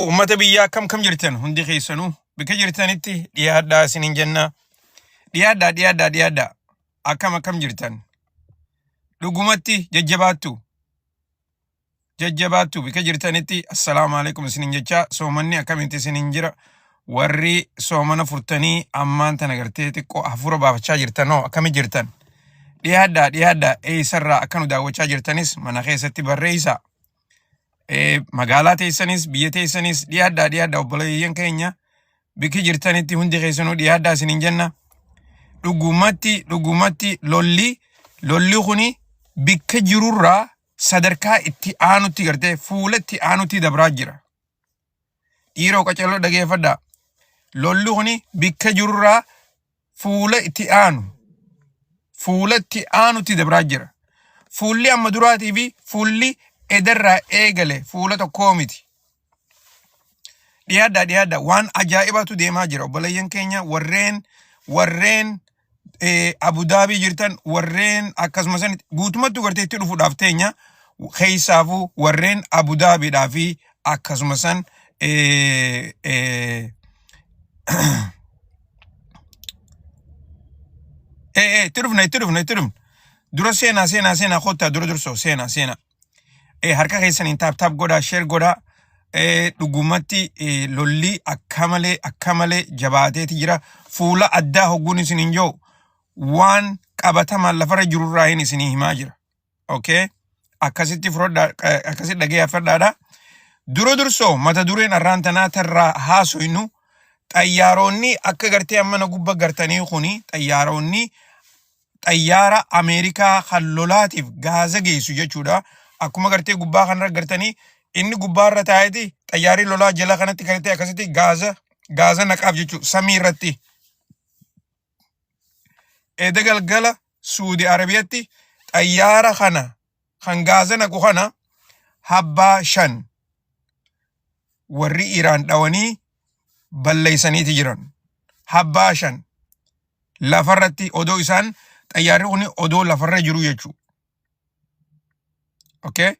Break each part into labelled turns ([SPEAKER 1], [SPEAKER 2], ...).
[SPEAKER 1] Uummata biyyaa akkam kam jirtan hundi keessanuu bakka jirtanitti dhiyaadhaa isiniin jenna. Dhiyaadhaa dhiyaadhaa dhiyaadhaa akkam akkam jirtan. Dhugumatti jajjabaattu jajjabaattu bakka jirtanitti assalaamu alaikum isiniin jecha soomanni akkamitti isiniin jira. Warri soomana furtanii ammaan tana gartee xiqqoo hafuura baafachaa jirtanoo akkami jirtan. Dhiyaadhaa dhiyaadhaa eessarraa akka nu daawwachaa jirtanis mana keessatti barreessaa. Magaalaa teessanis biyya teessanis dhiyaadhaa dhiyaadhaa obboleeyyan keenya bikki jirtanitti hundi keessanuu dhiyaadhaa isiniin jenna. Dhugumatti dhugumatti lolli lolli kuni bikka jirurraa sadarkaa itti aanutti gartee fuula itti aanutti dabraa jira. Dhiiroo qacarroo dhageeffadhaa. Lolli kuni bikka jirurraa fuula itti aanu fuula itti aanutti dabraa jira. Fuulli amma duraatii fi fuulli edarraa eegale fuula tokkoo miti. Dhiyaadhaa dhiyaadhaa waan ajaa'ibaatu deemaa jira obboleeyyan keenya warreen warreen Abu Daabii jirtan warreen akkasuma san guutumatti gartee itti dhufuudhaaf teenya keessaafuu warreen Abu Daabiidhaa fi akkasuma san itti dhufna itti dhufna itti dhufna dura seenaa seenaa seenaa kottaa dura dursoo seenaa seenaa harka keessaniin taap taap godhaa sheer godhaa dhugumatti lolli akka malee akka malee jabaateeti jira fuula addaa hogguun isin hin jiru waan qabatamaan lafarra jirurraa hin isinii himaa jira. Okay? Akkasitti fudhadhaa akkasitti dhageeffadhaadha. Dura dursoo mata dureen arraan tanaa tarraa haasoynu xayyaaronni akka gartee amma na gubba gartanii kuni xayyaaronni xayyaara Ameerikaa kan lolaatiif gaaza geessu jechuudha. Akkuma gartee gubbaa kanarra gartanii inni gubbaarra taa'eeti xayyaarri lolaa jala kanatti gartee akkasitti gaaza gaaza naqaaf jechuudha samii irratti. Eda galgala Suudi Arabiyaatti xayyaara kana kan gaaza naqu kana habbaa shan warri Iraan dhawanii balleessaniiti jiran. Habbaa shan lafarratti odoo isaan xayyaarri kun odoo lafarra jiru jechuudha. Okay?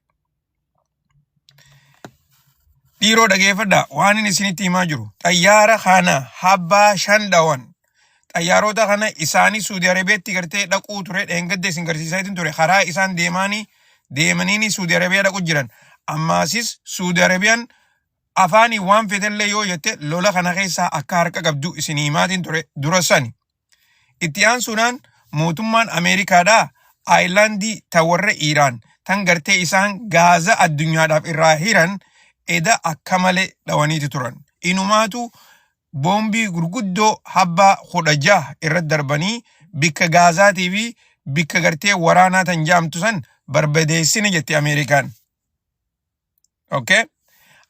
[SPEAKER 1] Dhiiroo dhageeffadhaa waan inni isinitti himaa jiru. Xayyaara kana habbaa shan dhawan. Xayyaarota kana isaanii Suudi Arabiyaatti gartee dhaquu ture dheengadda isin garsiisaa ture karaa isaan deemaanii deemaniini Suudi Arabiyaa dhaqu jiran. Ammaasis Suudi Arabiyaan afaanii waan fetellee yoo jette lola kana keessaa akka harka qabdu isin himaatiin ture dura sani. Itti aansuudhaan mootummaan Ameerikaadhaa aayilaandii ta warra Iiraan tan gartee isaan gaaza addunyaadhaaf irraa hiran eda akka malee dhawaniiti turan. Inumaatu boombii gurguddoo habbaa 16 irratti darbanii bikka gaazaatii fi bikka gartee waraanaa tan jaamtu san barbadeessine jette Ameerikaan. Okay?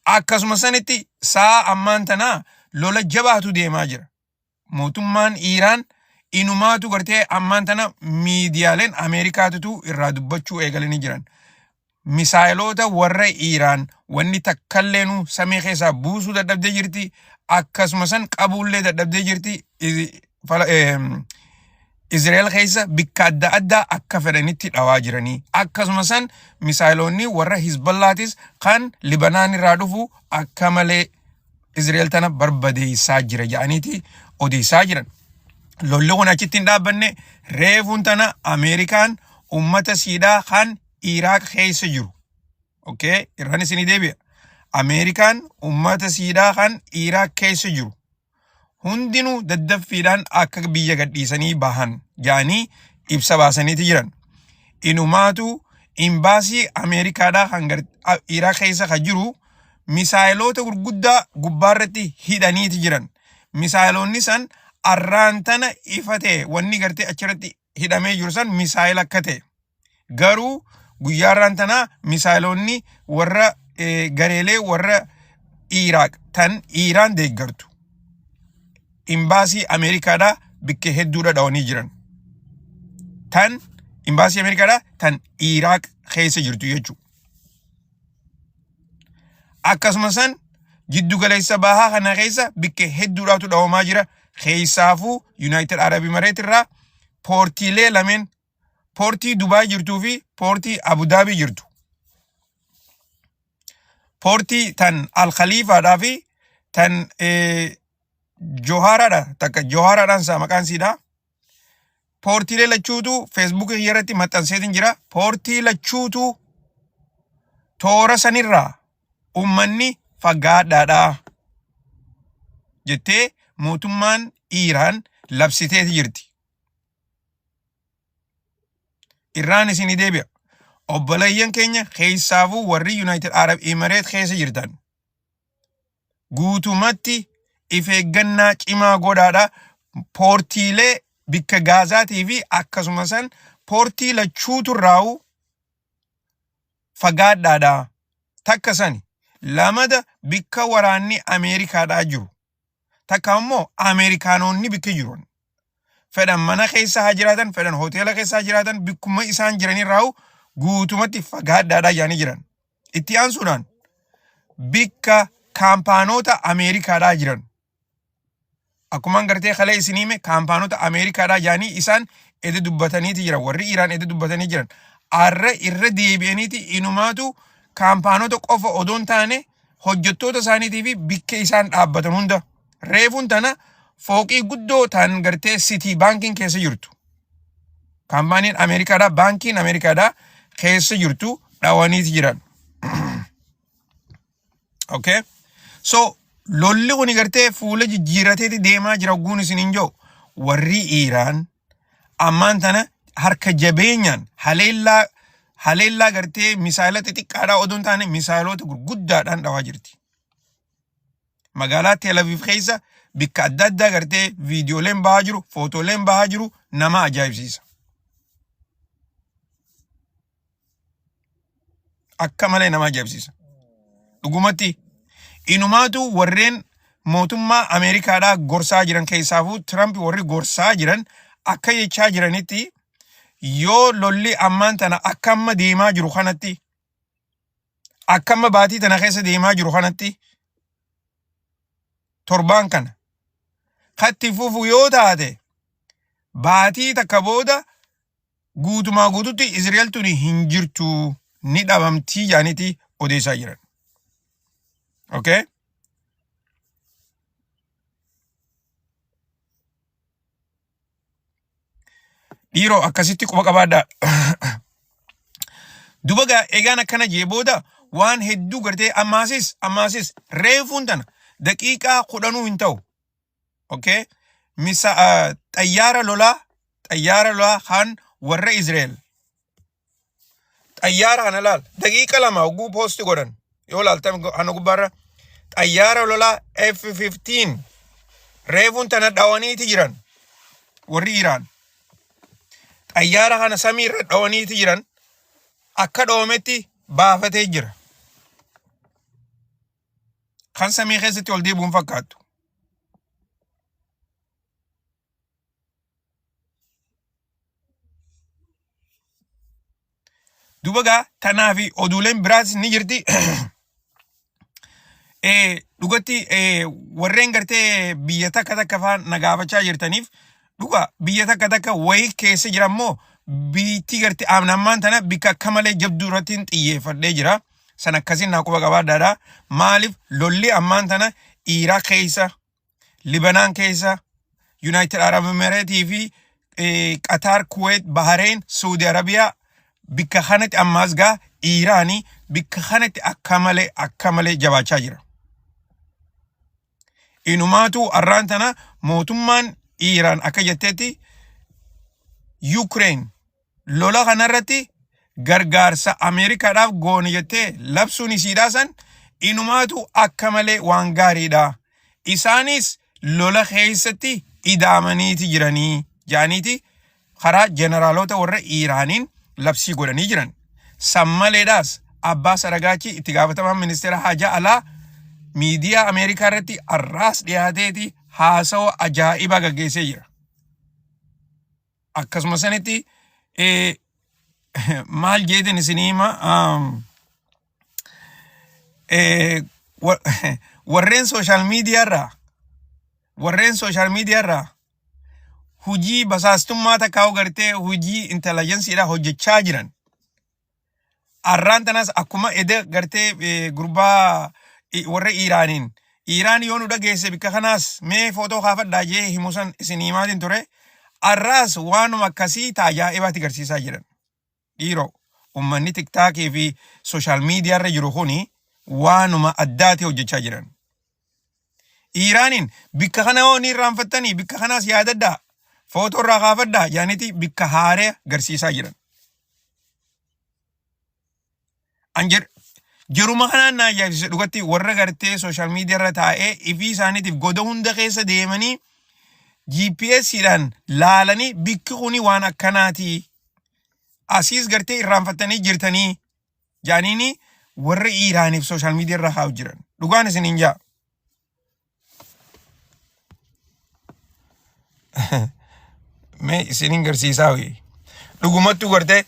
[SPEAKER 1] Akkasuma sanitti sa'a ammaan tanaa lola jabaatu deemaa jira. Mootummaan Iiraan inumaatu gartee ammaan tana miidiyaaleen Ameerikaatutu irraa dubbachuu eegalanii jiran. Misaayiloota warra Iiraan wanni takkalleenu samii keessaa buusuu dadhabdee jirti. Akkasuma san qabuullee dadhabdee jirti. Izraa'el keessa bikka adda addaa akka fedhanitti dhawaa jiranii. Akkasuma san misaayiloonni warra Hizballaatis kan Libanaan irraa dhufu akka malee Izraa'el tana barbadeessaa jira jedhaniiti odeessaa jiran. Lolli kun achitti hin dhaabbanne reefuun tana Ameerikaan ummata siidhaa kan Iraaq keessa jiru. Okay, irraan isinii deebi'a. Ameerikaan ummata siidhaa kan Iraaq keessa jiru. Hundinuu daddaffiidhaan akka biyya gadhiisanii bahan jedhanii ibsa baasaniiti jiran. Inumaatu imbaasii Ameerikaadhaa kan Iraaq keessa kan jiru misaayiloota gurguddaa gubbaarratti hidhaniiti jiran. Misaayiloonni san arraan tana ifa ta'e wanni gartee achirratti hidhamee jiru san misaayila akka ta'e. Garuu guyyaa arraan tanaa misaayiloonni warra gareelee warra Iraaq tan Iiraan deeggartu imbaasii Ameerikaadhaa bikkee hedduudha dhawanii jiran. Tan imbaasii Ameerikaadhaa tan Iraaq keessa jirtu jechuudha. Akkasuma san jiddu galeessa bahaa kana keessa bikkee hedduudhaatu dhawamaa jira. Keessaafuu United Arab Emirates irraa poortiilee lameen poortii Dubaay jirtuu fi poortii Abu Dhaabii jirtu. Poortii tan Al-Khaliifaadhaa fi tan Johaaraadha. Takka Johaaraadhaan isaa maqaan siidha. Poortiilee lachuutu feesbuukii kiyya irratti maxxanseetiin jira. Poortii lachuutu toora sanirraa ummanni fagaadhaadha jettee mootummaan Iiraan labsiteeti jirti. Irraan isinii deebi'a. Obboleeyyan keenya keessaafuu warri United Arab Emirates keessa jirtan guutumatti if eeggannaa cimaa godhaadha. Poortiilee bikka Gaazaatii fi akkasuma san poortii lachuutu irraa'u fagaadhaadha. Takka sani lamada bikka waraanni Ameerikaadhaa jiru. Takka immoo Ameerikaanonni bikka jiran. Fedhan mana keessa haa jiraatan, fedhan hoteela keessa haa jiraatan, bikkuma isaan jiranirraa'u guutumatti fagaadhaadhaa yaanii jiran. Itti aansuudhaan bikka kaampaanota Ameerikaadhaa jiran. Akkumaan gartee kalee isin hime kaampaanota Ameerikaadhaa yaanii isaan eda dubbataniiti jiran. Warri Iraan eda dubbatanii jiran. Arra irra deebi'aniiti inumaatu kaampaanota qofa odoo hin taane hojjettoota isaaniitii fi bikka isaan dhaabbatan hunda reefuun tana fooqii guddoo tan gartee sitii baankiin keessa jirtu. Kaampaaniin Ameerikaadhaa baankiin Ameerikaadhaa keessa jirtu dhawaniiti jiran. Okay? So lolli kuni gartee fuula jijjiirateeti deemaa jira guun isin hin jiru. Warri Iiraan ammaan tana harka jabeenyaan haleellaa haleellaa gartee misaayila xixiqqaadhaa odoo hin taane misaayiloota gurguddaadhaan dhawaa jirti. Magaalaa Tel Aviv keessa bikka adda addaa gartee viidiyooleen bahaa jiru, footooleen bahaa jiru nama ajaa'ibsiisa. Akka malee nama ajaa'ibsiisa. Dhugumatti inumaatu warreen mootummaa Ameerikaadhaa gorsaa jiran keessaafuu Tiramp warri gorsaa jiran akka jechaa jiranitti yoo lolli ammaan tana akka amma deemaa jiru kanatti akka amma baatii tana keessa deemaa jiru kanatti torbaan kana katti fufu yoo taate baatii takka booda guutumaa guututti Israa'el tuni hin jirtu ni dhabamtii jaaniiti odeessaa jiran. Okay? Dhiiroo akkasitti quba qabaadhaa. Duba gaa egaan akkana jee booda waan hedduu gartee ammaasis ammaasis reefuun tana daqiiqaa kudhanuu hin ta'u. Okay? Misa xayyaara lolaa xayyaara lolaa kan warra Israa'el xayyaara kana laal daqiiqa lama hogguu poosti godhan yoo laaltan kana gubbaarra xayyaara lolaa F-15 reefuun tana dhawaniiti jiran warri Iraan xayyaara kana samiirra dhawaniiti jiran akka dhawametti baafatee jira. Kan samii keessatti ol deebi'uun fakkaattu. Duuba gaa tanaa fi oduuleen biraas ni jirti. Dhugatti warreen gartee biyya takka takka faa na gaafachaa jirtaniif dhuga biyya takka takka wayii keessa jira immoo biitti gartee ammaan tana bikka akka malee jabduu irratti xiyyeeffadhee jira. San akkasiin naa quba qabaadhaadha. Maaliif lolli ammaan tana Iiraaq keessa, Libanaan keessa, Yuunaayitid Arab Emireetii fi Qataar, Kuweet, Bahareen, Suudi Arabiyaa bikka kanatti ammaas gaa Iiraanii bikka kanatti akka malee akka malee jabaachaa jira. Inumaatu arraan tana mootummaan Iiraan akka jettetti Yuukireen lola kanarratti gargaarsa Ameerikaadhaaf goone jettee labsuun isiidhaa san inumaatu akka malee waan gaariidha. Isaanis lola keessatti idaamaniiti jiranii jaaniiti karaa jeneraalota warra Iiraaniin labsii godhanii jiran. San maleedhaas Abbaas Aragaachi itti gaafatamaan ministeera haajaa alaa miidiyaa Ameerikaa irratti arraas dhiyaateeti haasawa ajaa'ibaa gaggeessee jira. Akkasuma sanitti maal jeetin isinii hima warreen sooshaal miidiyaa irraa warreen sooshaal miidiyaa irraa hujii basaastummaa takkaa gartee hujii intelijensiidha hojjechaa jiran. Arraan tanas akkuma eda gartee gurbaa warra Iiraaniin Iiraan yoo nu dhageesse bikka kanaas mee footoo kaafadhaa jee himu san isin himaatiin ture. Arraas waanuma akkasii ta ajaa'ibaatti garsiisaa jiran. Dhiiroo ummanni tiktaakii fi sooshaal miidiyaa irra jiru kuni waanuma addaati hojjechaa jiran. Iiraaniin bikka kana hoo ni irraanfattanii bikka kanaas yaadadhaa footoo irraa kaafadhaa jaaniiti bikka haaree garsiisaa jiran. An jeruma kanaan na ajaa'ibsiise dhugatti warra gartee sooshaal miidiyaa irra taa'ee ifii isaaniitiif goda hunda keessa deemanii GPS dhaan laalanii bikki kuni waan akkanaati. Asiis gartee irraanfattanii jirtanii jaaniini warra Iiraaniif sooshaal miidiyaa irra kaa'u jiran. Dhugaan isiniin jaa. Mee isiniin garsiisaa wayii. Dhugumattuu gartee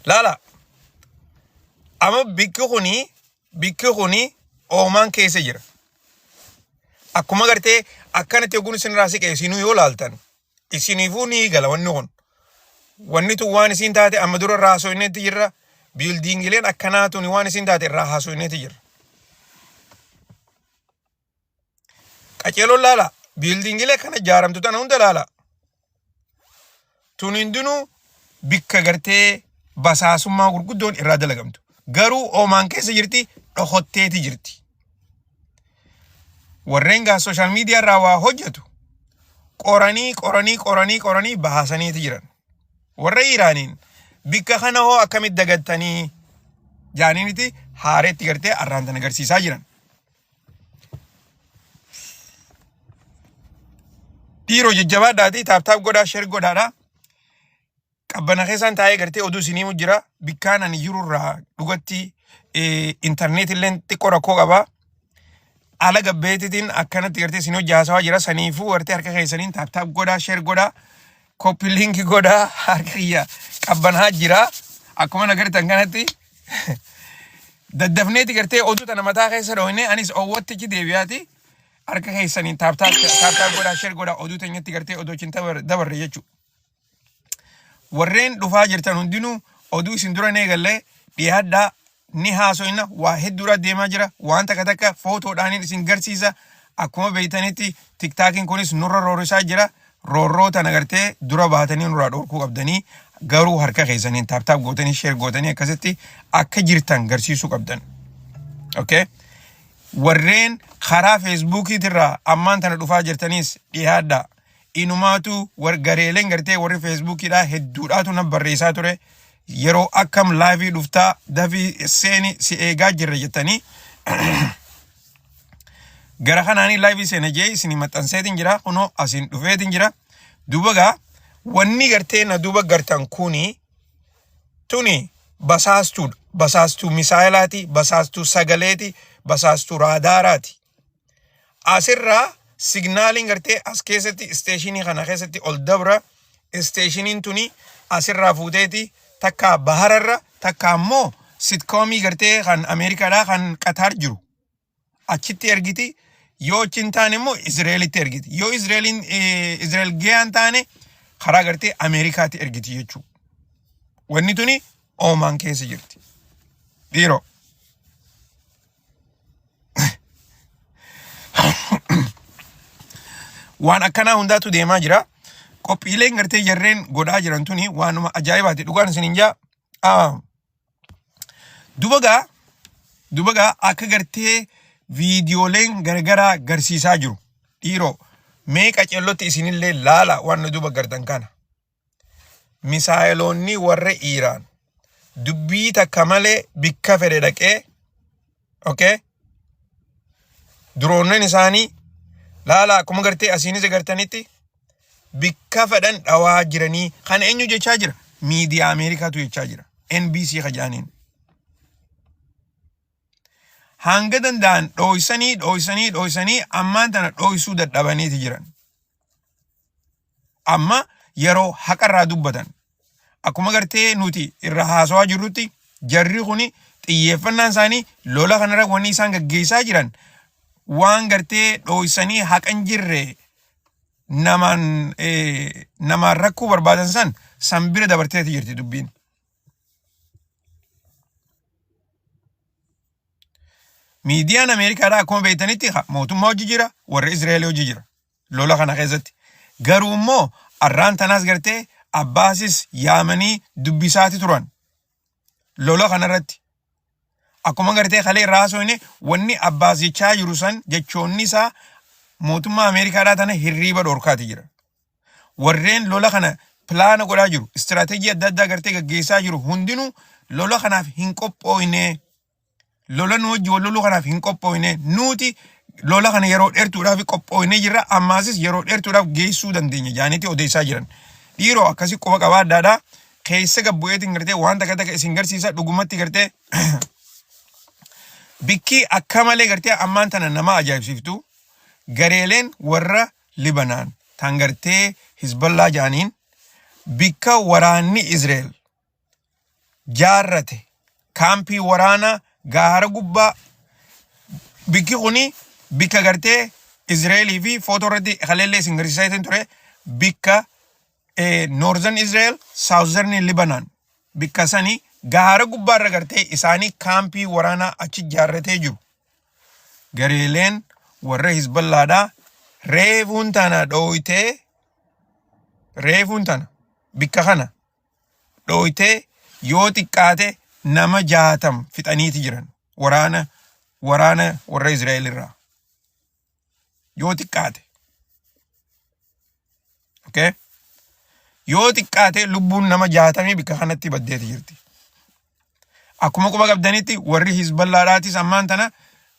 [SPEAKER 1] laala amma bikki kuni oomaan keessa jira. Akkuma gartee akkanatti yogguu isin irraa siqe isinuu yoo laaltan isiniifuu ni gala wanni kun. Wanni tun waan isin taate amma dura irraa haasofneetti jirra. Biildiingileen akkanaa tuni waan isin taate irraa haasofneetti jirra. Qaceeloon laala. Biildiingilee kana ijaaramtu tana hunda laala. Tun hundinuu bikka gartee basaasummaa gurguddoon irraa dalagamtu. Garuu oomaan keessa jirti dhokotteeti jirti. Warreen gaa sooshaal miidiyaa irraa waa hojjetu qoranii qoranii qoranii qoranii baasaniiti jiran. Warra Iiraaniin bikka kana hoo akkamitti dagattanii jaaniiniti haareetti gartee arraan tan agarsiisaa jiran. Dhiiroo jajjabaadhaatii taap taap godhaa sheer godhaadhaa. Qabbana keessaan taa'ee gartee oduu isinii himu jira. Bikkaan ani jirurraa dhugatti intarneet illee xiqqoo rakkoo qaba. Ala gabbeetitiin akkanatti gartee isin hojii haasawaa jira. Saniifuu gartee harka keessaniin taap taap godhaa sheer godhaa. Koppi liinki godhaa harka kiyya qabbanaa jira. Akkuma agartan kanatti daddafneeti gartee oduu tana mataa keessa dhooyne anis owwattichi deebi'aati. Harka keessaniin taap taap taap taap godhaa sheer godhaa oduu teenyatti gartee oduu wajjin dabarre jechuudha. Warreen dhufaa jirtan hundinuu oduu isin dura hin eegalle dhiyaadhaa ni haasoyna waa hedduudha deemaa jira waan takka takka footoodhaaniin isin garsiisa akkuma beeytanitti tiktaakiin kunis nurra roorrisaa jira roorroo tana gartee dura baatanii nurraa dhorkuu qabdanii garuu harka keessaniin taap taap gootanii sheer gootanii akkasitti akka jirtan garsiisuu qabdan. Okay? Warreen karaa feesbuukiitirraa ammaan tana dhufaa jirtaniis dhiyaadhaa. Inumaatu war gareeleen gartee warri feesbuukiidhaa hedduudhaatu na barreessaa ture. Yeroo akkam laayivii dhuftaa dafii seeni si eegaa jirra jettanii gara kanaanii laayivii seena jee isin maxxanseetiin jira kunoo asiin dhufeetiin jira. Duuba gaa wanni gartee na duuba gartan kuni tuni basaastuudha. Basaastuu misaayilaati, basaastuu sagaleeti, basaastuu raadaaraati. Asirraa signaaliin gartee as keessatti isteeshinii kana keessatti ol dabra. Isteeshiniin tuni asirraa fuuteeti takka bahararra takka ammoo sitkoomii gartee kan Ameerikaadhaa kan Qataar jiru achitti ergiti. Yoo achi hin taane immoo Izreelitti ergiti. Yoo Izreeliin Izreel gayaan hin taane karaa gartee Ameerikaatti ergiti jechuudha. Wanni tuni Oomaan keessa jirti. Dhiiroo. Waan akkanaa hundaatu deemaa jira. Qophiileen gartee jarreen godhaa jiran tuni waanuma ajaa'ibaati. Dhugaan isin hin jaa. Duba gaa akka gartee viidiyooleen garagaraa garsiisaa jiru. Dhiiroo mee qaceellotti isinillee laala waan nu duba gartan kana. Misaayeloonni warra Iiraan dubbii takka malee bikka fedhe dhaqee okay duroonnen isaanii laala akkuma gartee asiinis agartanitti bikka fedhan dhawaa jiranii kan eenyu jechaa jira miidiyaa Ameerikaatu jechaa jira NBC kajaaniin. Hanga danda'an dhooysanii dhooysanii dhooysanii ammaan tana dhooysuu dadhabaniiti jiran. Amma yeroo haqarraa dubbatan akkuma gartee nuti irra haasawaa jirrutti jarri kuni xiyyeeffannaan isaanii lola kanarra wanni isaan gaggeessaa jiran waan gartee dhooysanii haqa hin jirre namaan namaan rakkuu barbaadan san san bira dabarteeti jirti dubbiin. Miidiyaan Ameerikaadhaa akkuma beektanitti mootummaa hojii jira, warra Israa'el hojii jira. Lola kana keessatti. Garuu immoo arraan tanaas gartee Abbaasis yaamanii dubbisaati turan. Lola kanarratti. Akkuma gartee kalee irraa haasofne, wanni Abbaas jechaa jiru san, jechoonni isaa mootummaa Ameerikaadhaa tana hirriiba dhorkaati jira. Warreen lola kana pilaana godhaa jiru, istiraateejii adda addaa gartee gaggeessaa jiru hundinuu lola kanaaf hin qophooyne. Lola nu wajji wal loluu kanaaf hin qophooyne. Nuti lola kana yeroo dheertuudhaaf qophooynee jirra. Ammaasis yeroo dheertuudhaaf geessuu dandeenya jaaniiti odeessaa jiran. Dhiiroo, akkasii quba qabaadhaadha. Keessa gabbu'eetiin gartee waan takka takka isin garsiisa. Dhugumatti gartee bikkii akka malee gartee ammaan tana nama ajaa'ibsiiftu, gareeleen warra Libanaan tan gartee Hizballaa jaaniin bikka waraanni Israa'el jaarrate, kaampii waraanaa gaara gubbaa, bikki kuni bikka gartee Israa'elii fi footoo irratti kaleellee isin garsiisaa ture, bikka Northern Israel, Southern Lebanon, bikka sanii gaara gubbaarra gartee isaanii kaampii waraanaa achi jaarratee jiru. Gareeleen warra Hizballaadhaa reefuun tana dhooytee, reefuun tana bikka kana dhooytee yoo xiqqaate nama 60 fixaniiti jiran waraana warra Israa'el irraa yoo xiqqaate. Okay? Yoo xiqqaate lubbuun nama 60 bikka kanatti baddeeti jirti. Akkuma quba qabdanitti warri Hizballaadhaatis ammaan tana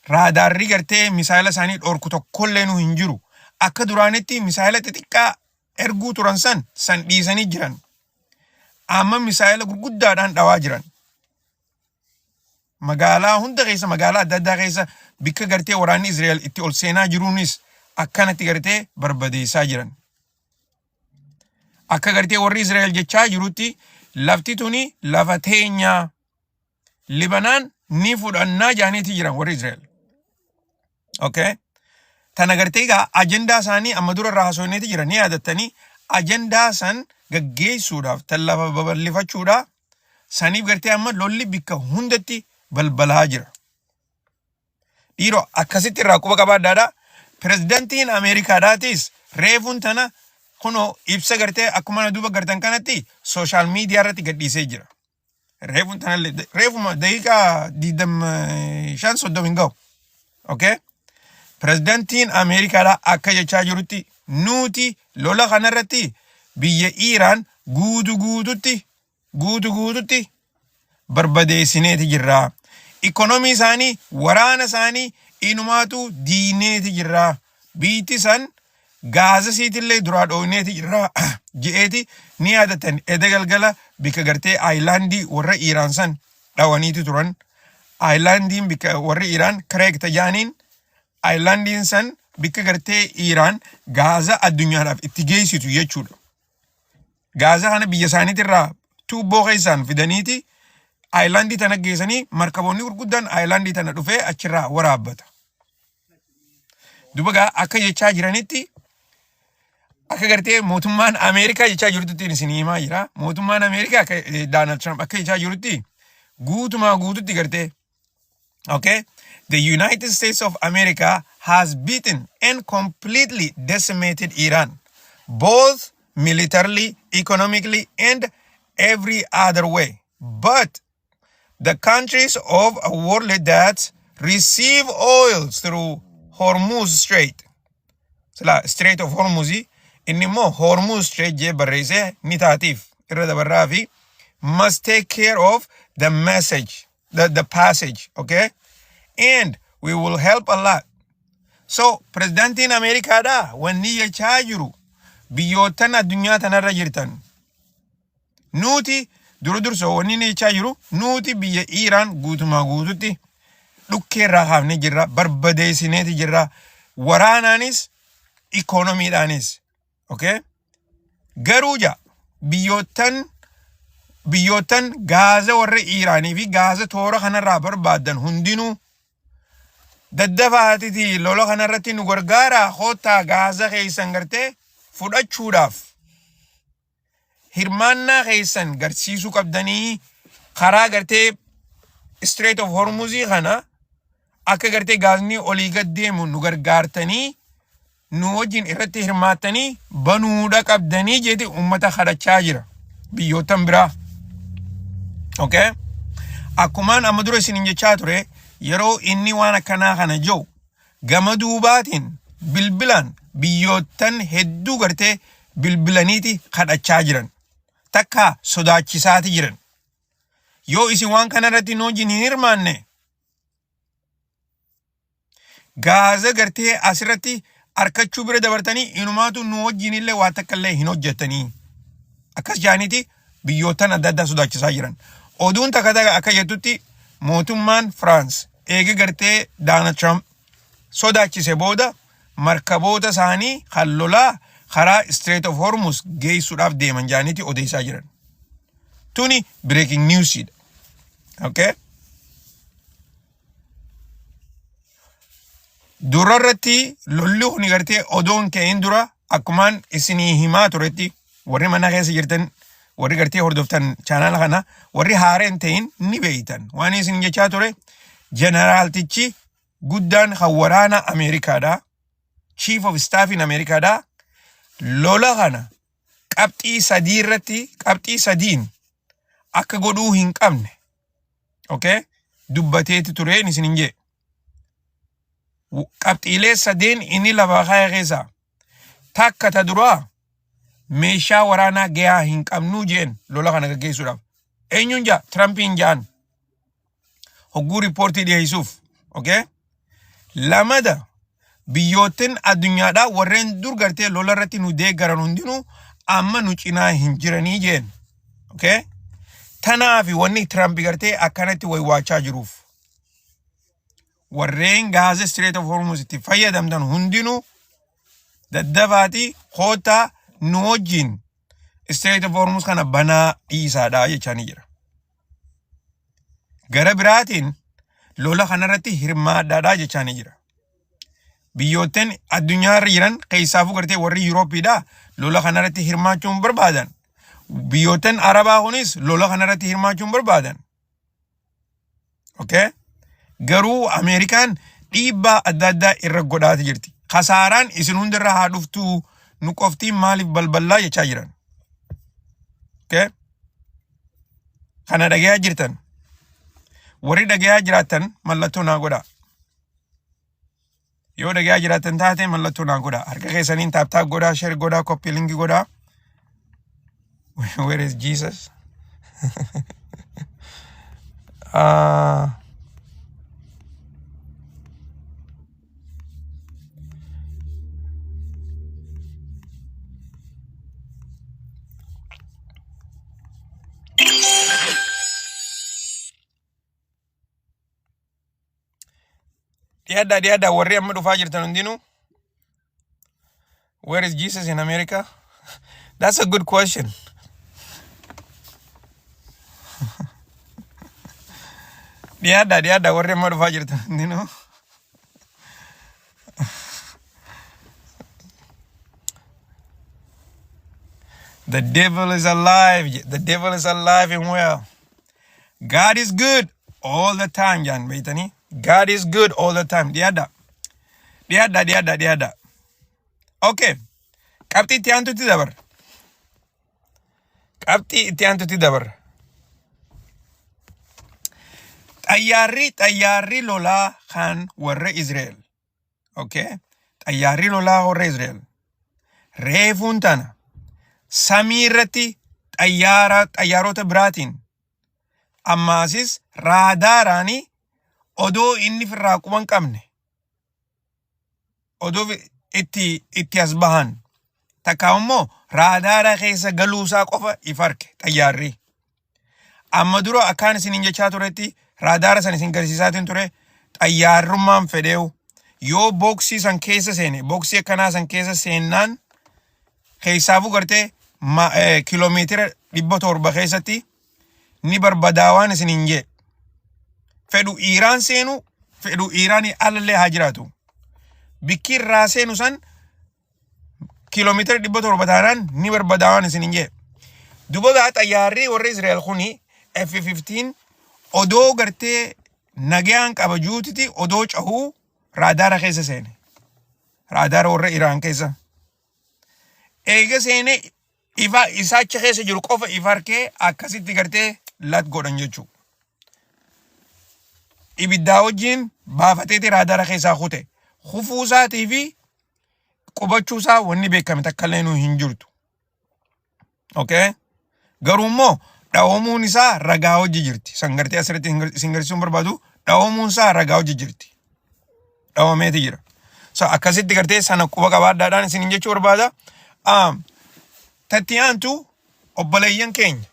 [SPEAKER 1] raadaarri gartee misaayila isaanii dhorku tokkollee nu hin jiru. Akka duraanitti misaayila xixiqqaa erguu turan san dhiisanii jiran. Amma misaayila gurguddaadhaan dhawaa jiran. Magaalaa hunda keessa, magaalaa adda addaa keessa, bikka gartee waraanni Israa'el itti ol seenaa jiruunis akkanatti gartee barbadeessaa jiran. Akka gartee warri Israa'el jechaa jirutti lafti tuni lafa teenyaa, Libanaan ni fudhannaa jaaniiti jiran warri Israa'el. Okay? Tana gartee egaa ajandaa isaanii amma dura irraa haasofneeti jira, ni yaadattanii. Ajandaa san gaggeessuudhaaf, tan lafa babal'ifachuudhaaf saniif gartee amma lolli bikka hundatti balbalaa jira. Dhiiroo, akkasitti irraa quba qabaadhaadha. Pirezidantiin Ameerikaadhaatis reefuun tana kunoo ibsa gartee akkuma na duuba gartan kanatti social media irratti gadhiisee jira. Reefuun tanallee reefuma daqiiqaa 25 30 hin ga'u. Okay? Pirezidantiin Ameerikaadhaa akka jechaa jirutti nuti lola kanarratti biyya Iiraan guutu guututti guutu guututti barbadeessineeti jirra. Ikonomii isaanii, waraana isaanii inumaatu diineeti jirra. Biitti san gaaza siitillee duraa dhooyneeti jirra je'eeti. Ni yaadatan, eda galgala bikka gartee islandii warra Iiraan san dhawaniiti turan. Islandiin bikka warri Iiraan Kireek tajaaniin, islandiin san bikka gartee Iiraan gaaza addunyaadhaaf itti geessitu jechuudha. Gaaza kana biyya isaaniitirraa tuubboo keessaan fidaniiti islandii tana geessanii, markaboonni gurguddaan islandii tana dhufee achirraa waraabbata. Duba gaa akka jechaa jiranitti, akka gartee mootummaan Ameerikaa jechaa jirutti isin himaa jira. Mootummaan Ameerikaa akka Donald Trump akka jechaa jirutti guutumaa guututti gartee, okay, the United States of America has beaten and completely decimated Iran, both militarily, economically, and every other way. But the countries of a world that receive oil through Hormuz Strait, sila Strait of Hormuz, inni immoo Hormuz Strait jee barreessee ni taatiif irra dabarraa fi, must take care of the message, the passage, okay? And we will help a lot. So, pirezidaantiin Ameerikaadha wanni jechaa jiru, biyyoottan addunyaa tanarra jirtan, nuti dura dursoo wanni inni jechaa jiru, nuti biyya Iiraan guutumaa guututti dhukkeerraa kaafnee jirra, barbadeessineeti jirra, waraanaanis ikoonomiidhaanis. Okay? Garuu ja biyyoottan gaaza warra Iiraanii fi gaaza toora kanarraa barbaadan hundinuu daddafaatiti lola kanarratti nu gargaaraa koottaa, gaaza keessan gartee fudhachuudhaaf hirmaannaa keessan garsiisuu qabdanii, karaa gartee Strait of Hormuzii kana Akka gartee gaazni olii gad deemu nu gargaartanii nu wajjin irratti hirmaattanii banuudha qabdanii jeeti ummata kadhachaa jira biyyoottan biraa. Okay? Akkumaan amma dura isinin jechaa ture yeroo inni waan akkanaa kana jiru gama duubaatiin bilbilaan biyyoottan hedduu gartee bilbilaniiti kadhachaa jiran. Takka sodaachisaati jiran. Yoo isin waan kana irratti nu wajjin hin hirmaanne gaaza gartee asirratti arkachuu bira dabartanii inumaatu nu wajjin illee waa takka illee hin hojjetanii. Akkas jaaniiti biyyoottan adda addaa sodaachisaa jiran. Oduun takka takka akka jettutti mootummaan Firaans eega gartee Daanald Tiraamp sodaachise booda markaboota isaanii kan lolaa karaa Strait of Hormuz geessuudhaaf deeman jaaniiti odeessaa jiran. Tuni breaking news dha. Okay? Dura irratti lolli kun gartee odoon ka'in dura akkumaan isinii himaa turetti warri mana keessa jirtan warri gartee hordoftan chaanaala kana warri haareen hin ta'in ni beeytan. Waan isin jechaa ture jeneraaltichi guddaan kan waraana Ameerikaadha. Chief of Staffiin Ameerikaadha. Lola kana qabxii sadii irratti qabxii sadiin akka godhuu hin qabne okay dubbateeti tureen isin hin jee qabxiilee sadeen inni lafa kaa'e keessaa takka ta duraa meeshaa waraanaa gahaa hin qabnuu jeen lola kana gaggeessuudhaaf eenyuun jaa Tirampiin jaan hogguu riippoortii dhiyeessuuf okay lamada biyyoottin addunyaadhaa warreen dur gartee lola irratti nu deeggaran hundinuu amma nu cinaa hin jiranii jeen okay tanaafi wanni Tiraamp gartee akkanatti waywaachaa jiruuf warreen Gaaza Strait of Hormuz itti fayyadamtan hundinuu daddafaatii koottaa nu wajjin Strait of Hormuz kana banaa dhiisaadha jechaa ni jira. Gara biraatiin lola kanarratti hirmaadhaadha jechaa ni jira. Biyyoottan addunyaa irra jiran keessaafuu gartee warri Yuurooppiidha lola kanarratti hirmaachuu hin barbaadan. Biyyoottan Arabaa kunis lola kanarratti hirmaachuu hin barbaadan. Okay? Garuu Ameerikaan dhiibbaa adda addaa irra godhaati jirti. Kasaaraan isin hundarra haa dhuftuu nu qoftiin maaliif balballaa jechaa jiran. Okay? Kana dhagayaa jirtan. Warri dhagayaa jiraattan mallattoo naa godhaa. Yoo dhagayaa jiraattan taate mallattoo naa godhaa. Harka keessaniin taap taap godhaa, share godhaa, copy link godhaa. Where is Jesus? Dhiyaadhaa dhiyaadhaa warri amma dhufaa jirtan hundinuu. Where is Jesus in America? That's a good question. Dhiyaadhaa dhiyaadhaa warri amma dhufaa jirtan hundinuu. The devil is alive. The devil is alive and well. God is good all the time jaan beeytanii. God is good all the time. Dhiyaadhaa. Dhiyaadhaa dhiyaadhaa dhiyaadhaa. Okay. Qabxii itti aantutti dabarra. Qabxii itti aantutti dabarra. Xayyaarri xayyaarri lolaa kan warra Israa'el. Okay. Xayyaarri lolaa warra Israa'el. Reefuun tana samii irratti xayyaara xayyaarota biraatiin ammaasis raadaaraanii odoo inni firraa quban qabne odoo itti itti as bahan takka immoo raadaara keessa galuusaa qofa if arke xayyaarri. Amma dura akkaan isiniin jechaa turetti raadaara san isin garsiisaatiin ture xayyaarrummaan fedheewu yoo booksii san keessa seene booksii akkanaa san keessa seennaan keessaafuu gartee kiiloomeetira 700 keessatti ni barbadaa waan isiniin jee. Fedhu Iiraan seenu fedhu Iiraanii alallee haa jiraatu. Bikki irraa seenu san kiiloomeetira 700 taanaan ni barbadaa waan isiniin jee. Duba gaa xayyaarri warra Israa'el kuni F-15 odoo gartee nagayaan qaba juutiti odoo cahuu raadaara keessa seene. Raadaara warra Iraan keessa. Eega seene ifa isaa achi keessa jiru qofa ifa harkee akkasitti gartee lat godhan jechuudha. Ibiddaa wajjin baafateeti raadaara keessaa kute. Kufuu isaatii fi qubachuu isaa wanni beekame takka illee nuu hin jirtu. Okay? Garuu immoo dhawamuun isaa ragaa hojii jirti. San gartee asirratti isin garsiisuun barbaadu dhawamuun isaa ragaa hojii jirti. Dhawameeti jira. So akkasitti gartee sana quba qabaadhaadhaan isiniin jechuu barbaada. Tatti aantu obboleeyyan keenya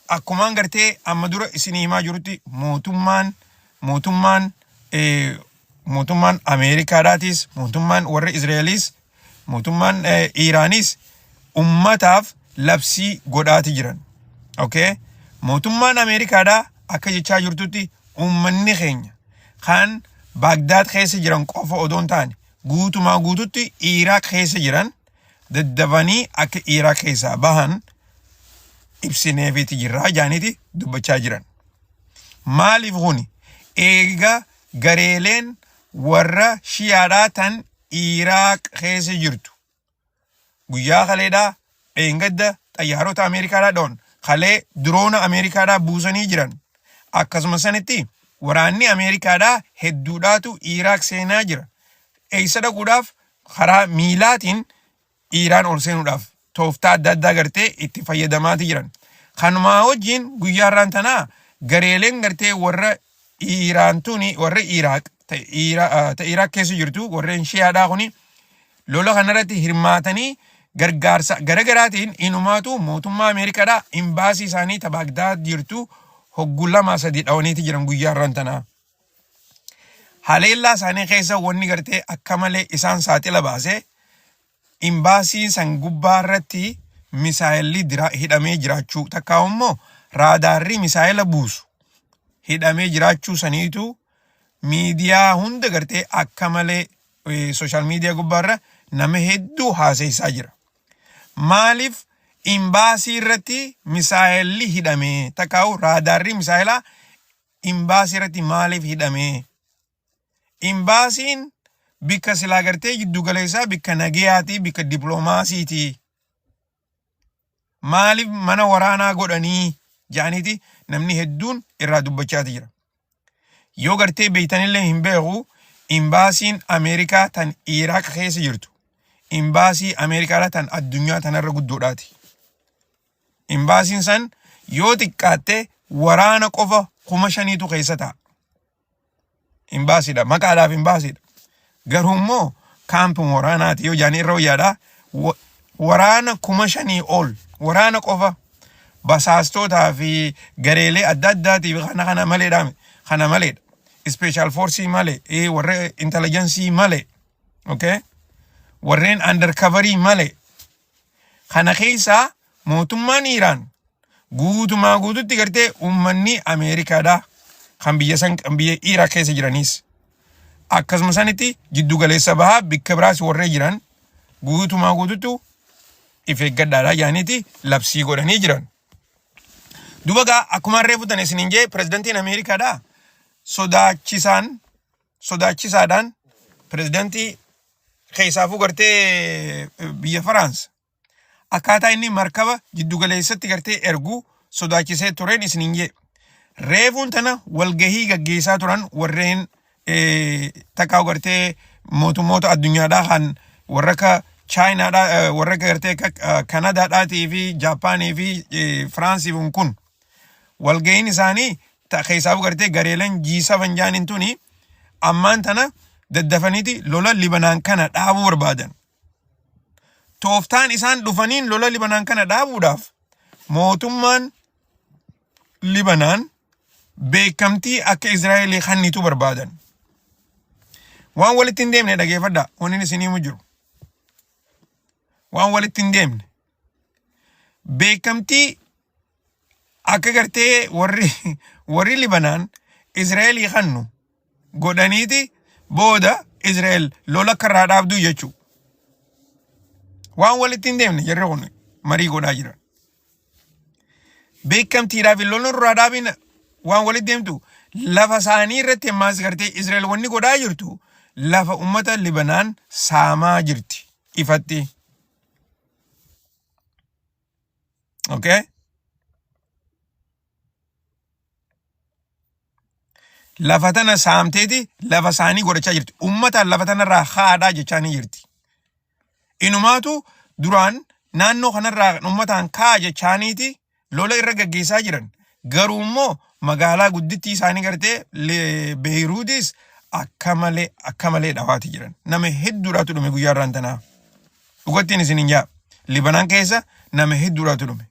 [SPEAKER 1] akkumaan gartee amma dura isinii himaa jirutti mootummaan Ameerikaadhaatis, mootummaan warra Israa'eliis, mootummaan Iiraanis ummataaf labsii godhaati jiran. Okay? Mootummaan Ameerikaadhaa akka jechaa jirtutti uummanni keenya kan Baagdaad keessa jiran qofa odoo hin taane guutumaa guututti Iiraaq keessa jiran daddafanii akka Iiraaq keessaa bahan ibsineefiiti jirraa jaaniiti dubbachaa jiran. Maaliif kuni? Eega gareeleen warra Shiyaadhaa tan Iiraaq keessa jirtu guyyaa kaleedhaa dheengadda xayyaarota Ameerikaadhaa dhoon kalee diroona Ameerikaadhaa buusanii jiran. Akkasuma sanitti waraanni Ameerikaadhaa hedduudhaatu Iiraaq seenaa jira. Eessa dhaquudhaaf? Karaa miilaatiin Iiraan ol seenuudhaaf tooftaa adda addaa gartee itti fayyadamaati jiran. Kanumaa wajjin guyyaa har'aan tanaa gareeleen gartee warra Iiraan tuni warra Iiraaq ta Iiraaq keessa jirtu warreen Shiyaadhaa kuni lola kanarratti hirmaatanii gargaarsa garagaraatiin inumaatu mootummaa Ameerikaadhaa imbaasii isaanii ta Baagdaad jirtu hoggu lama sadi dhawaniiti jiran guyyaa har'aan tanaa. Haleellaa isaanii keessa wanni gartee akka malee isaan saaxila baase imbaasii san gubbaa irratti misaayilli hidhamee jiraachuu takkaa immoo raadaarri misaayila buusu hidhamee jiraachuu saniitu miidiyaa hunda gartee akka malee sooshaal miidiyaa gubbaarra nama hedduu haaseessaa jira. Maaliif imbaasii irratti misaayilli hidhamee takkaa'u raadaarri misaayilaa imbaasii irratti maaliif hidhamee? Imbaasiin bikka silaa gartee jiddu galeessaa bikka nageyaati bikka diploomaasiiti. Maaliif mana waraanaa godhanii jedhaniiti namni hedduun irraa dubbachaati jira. Yoo gartee beektanillee hin beeku imbaasiin Ameerikaa tan Iraaq keessa jirtu imbaasii Ameerikaadha tan addunyaa tanarra guddoodhaati. Imbaasiin san yoo xiqqaatte waraana qofa 5,000tu keessa ta'a. Imbaasiidha. Maqaadhaaf imbaasiidha. Garuu immoo kaampuma waraanaati yoo jaanii irra wayyaadha. Waraana 5,000 ol waraana qofa basaastootaa fi gareelee adda addaatiif kana kana maleedha. Kana maleedha. Special force malee, warra intelligence malee, okay? Warreen undercoverii malee. Kana keessaa mootummaan Iiraan guutumaa guututti gartee uummanni Ameerikaadha kan biyya san kan biyya Iraaq keessa jiraniis akkasuma sanitti jiddu galeessa bahaa bikka biraas warree jiran guutumaa guututti if eeggadhaadha jedhaniiti labsii godhanii jiran. Duba gaa akkuma harree futan isiniin jee pirezidantiin Ameerikaadha sodaachisaan sodaachisaadhaan pirezidantii keessaafuu gartee biyya Faraans akkaataa inni markaba jiddugaleessatti gartee ergu sodaachisee tureen isiniin jee. Reefuun tana walgahii gaggeessaa turan warreen takkaa gartee mootummoota addunyaadhaa kan warra akka Chaayinaadhaa warra akka gartee akka Kanadaadhaatii fi Jaappaanii fi Firaansii kun walgahiin isaanii keessaafuu gartee gareeleen G7 jaaniin tuni ammaan tana daddafaniiti lola Libanaan kana dhaabuu barbaadan. Tooftaan isaan dhufaniin lola Libanaan kana dhaabuudhaaf mootummaan Libanaan beekamtii akka Israa'elii kennitu barbaadan. Waan walitti hin deemne dhageeffadhaa wanni isin himu jiru. Waan walitti hin deemne. Beekamtii akka gartee warri Libanaan Israa'elii kennu godhaniiti booda Israa'el lola akka irraa dhaabduu jechuudha. Waan walitti hin deemne jarri kun marii godhaa jiran. Beekamtiidhaaf lola irraa dhaabina waan walitti deemtu Lafa isaanii irratti ammaas gartee Israa'el wanni godhaa jirtu lafa ummata Libanaan saamaa jirti ifatti. Okay? Lafa tana saamteeti lafa isaanii godhachaa jirti. Ummataan lafa tanarraa haadhaa jechaa ni jirti. Inumaatu duraan naannoo kanarraa ummataan kaa jechaaniiti lola irra gaggeessaa jiran. Garuu immoo magaalaa guddittii isaanii gartee Beeyiruutis akka malee akka malee dhawaati jiran. Nama hedduudhaatu dhume guyyaa irraan tanaa. Dhugattiin isin hin jaa. Libanaan keessa nama hedduudhaatu dhume.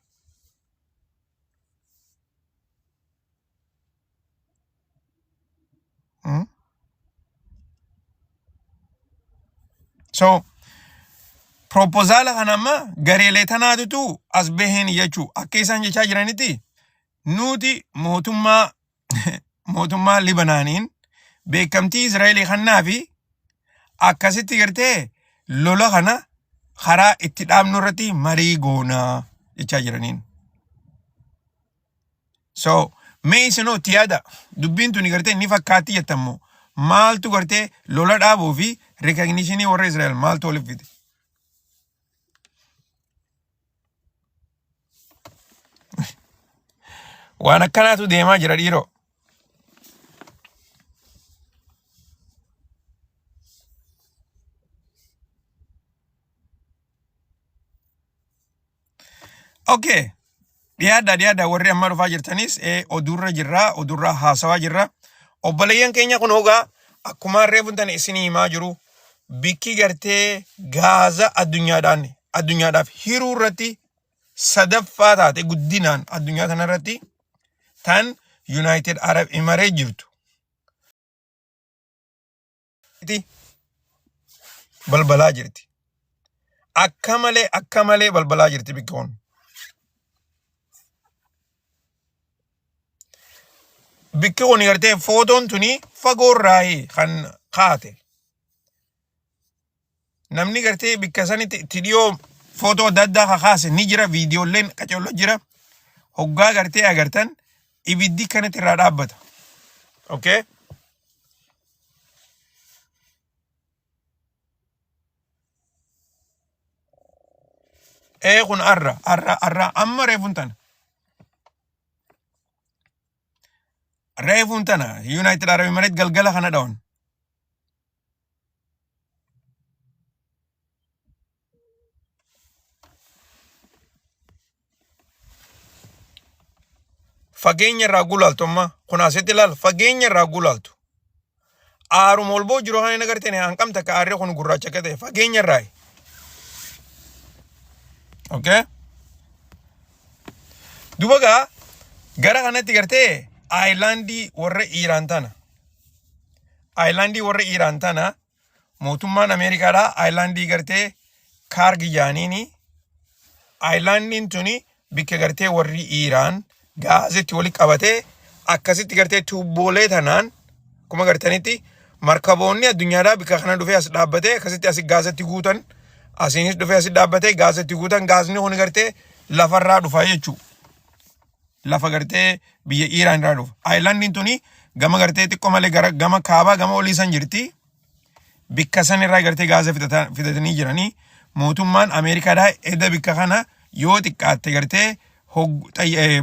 [SPEAKER 1] So, propozaala kana amma gareelee tanaatutu as baheen jechuu akka isaan jechaa jiranitti nuti mootummaa mootummaa Libanaaniin beekamtii Israa'elii kannaa fi akkasitti gartee lola kana karaa itti dhaabnu irratti marii goonaa jechaa jiraniin. So mee isinoo itti yaada dubbiin tuni gartee ni fakkaatti jettammoo maaltu gartee lola dhaabuu fi recognitionii warra Israa'el maaltu waliif fide? Waan akkanaatu deemaa jira dhiiroo. Okay. Dhiyaadha dhiyaadha warri amma dhufaa jirtanis oduurra jirra oduurra haasawaa jirra. Obboleeyyan keenya kun hogaa akkuma reefu tana isinii himaa jiru bikki gartee gaaza addunyaadhaan addunyaadhaaf hiruu irratti sadaffaa taate guddinaan addunyaa kanarratti tan United Arab Emirates jirtu. Balbalaa jirti. Akka malee akka malee balbalaa jirti bikki kun. Bikki kun gartee footoon tuni fagoo irraa kan kaate. Namni gartee bikka sanitti itti dhiyoo footoo adda addaa kakaase ni jira viidiyoolleen qaceelloo jira. Hoggaa gartee agartan ibiddi kanatti irraa dhaabbata. Okay? Ee kun arra arra arra amma reefuun tana. Reefuun tana United Arab Emirates galgala kana dhawan. Fageenya irraa gulaaltu amma kun asitti ilaal fageenya irraa gulaaltu. Aaruma ol boo jiru kan hin agartee hanqam takka aarri kun gurraacha akka ta'e fageenya irraa. Okay? Duba gaa gara kanatti gartee aayilaandii warra Iiraan tana. Aayilaandii warra Iiraan tana mootummaan Ameerikaadhaa aayilaandii gartee kaargi jaaniini aayilaandiin tuni bikka gartee warri Iiraan gaazitti wali qabatee akkasitti gartee tuubboolee tanaan akkuma gartanitti markaboonni addunyaadhaa bikka kana dhufee as dhaabbatee akkasitti asi gaazatti guutan asiinis dhufee asi dhaabbatee gaazatti guutan gaazni kun gartee lafarraa dhufa jechuudha. Lafa gartee biyya Iiraan irraa dhufa. Aayilaandiin tuni gama gartee xiqqoo malee gara gama kaabaa gama olii san jirti. Bikka san irraa gartee gaaza fidatanii jiranii mootummaan Ameerikaadhaa eda bikka kana yoo xiqqaatte gartee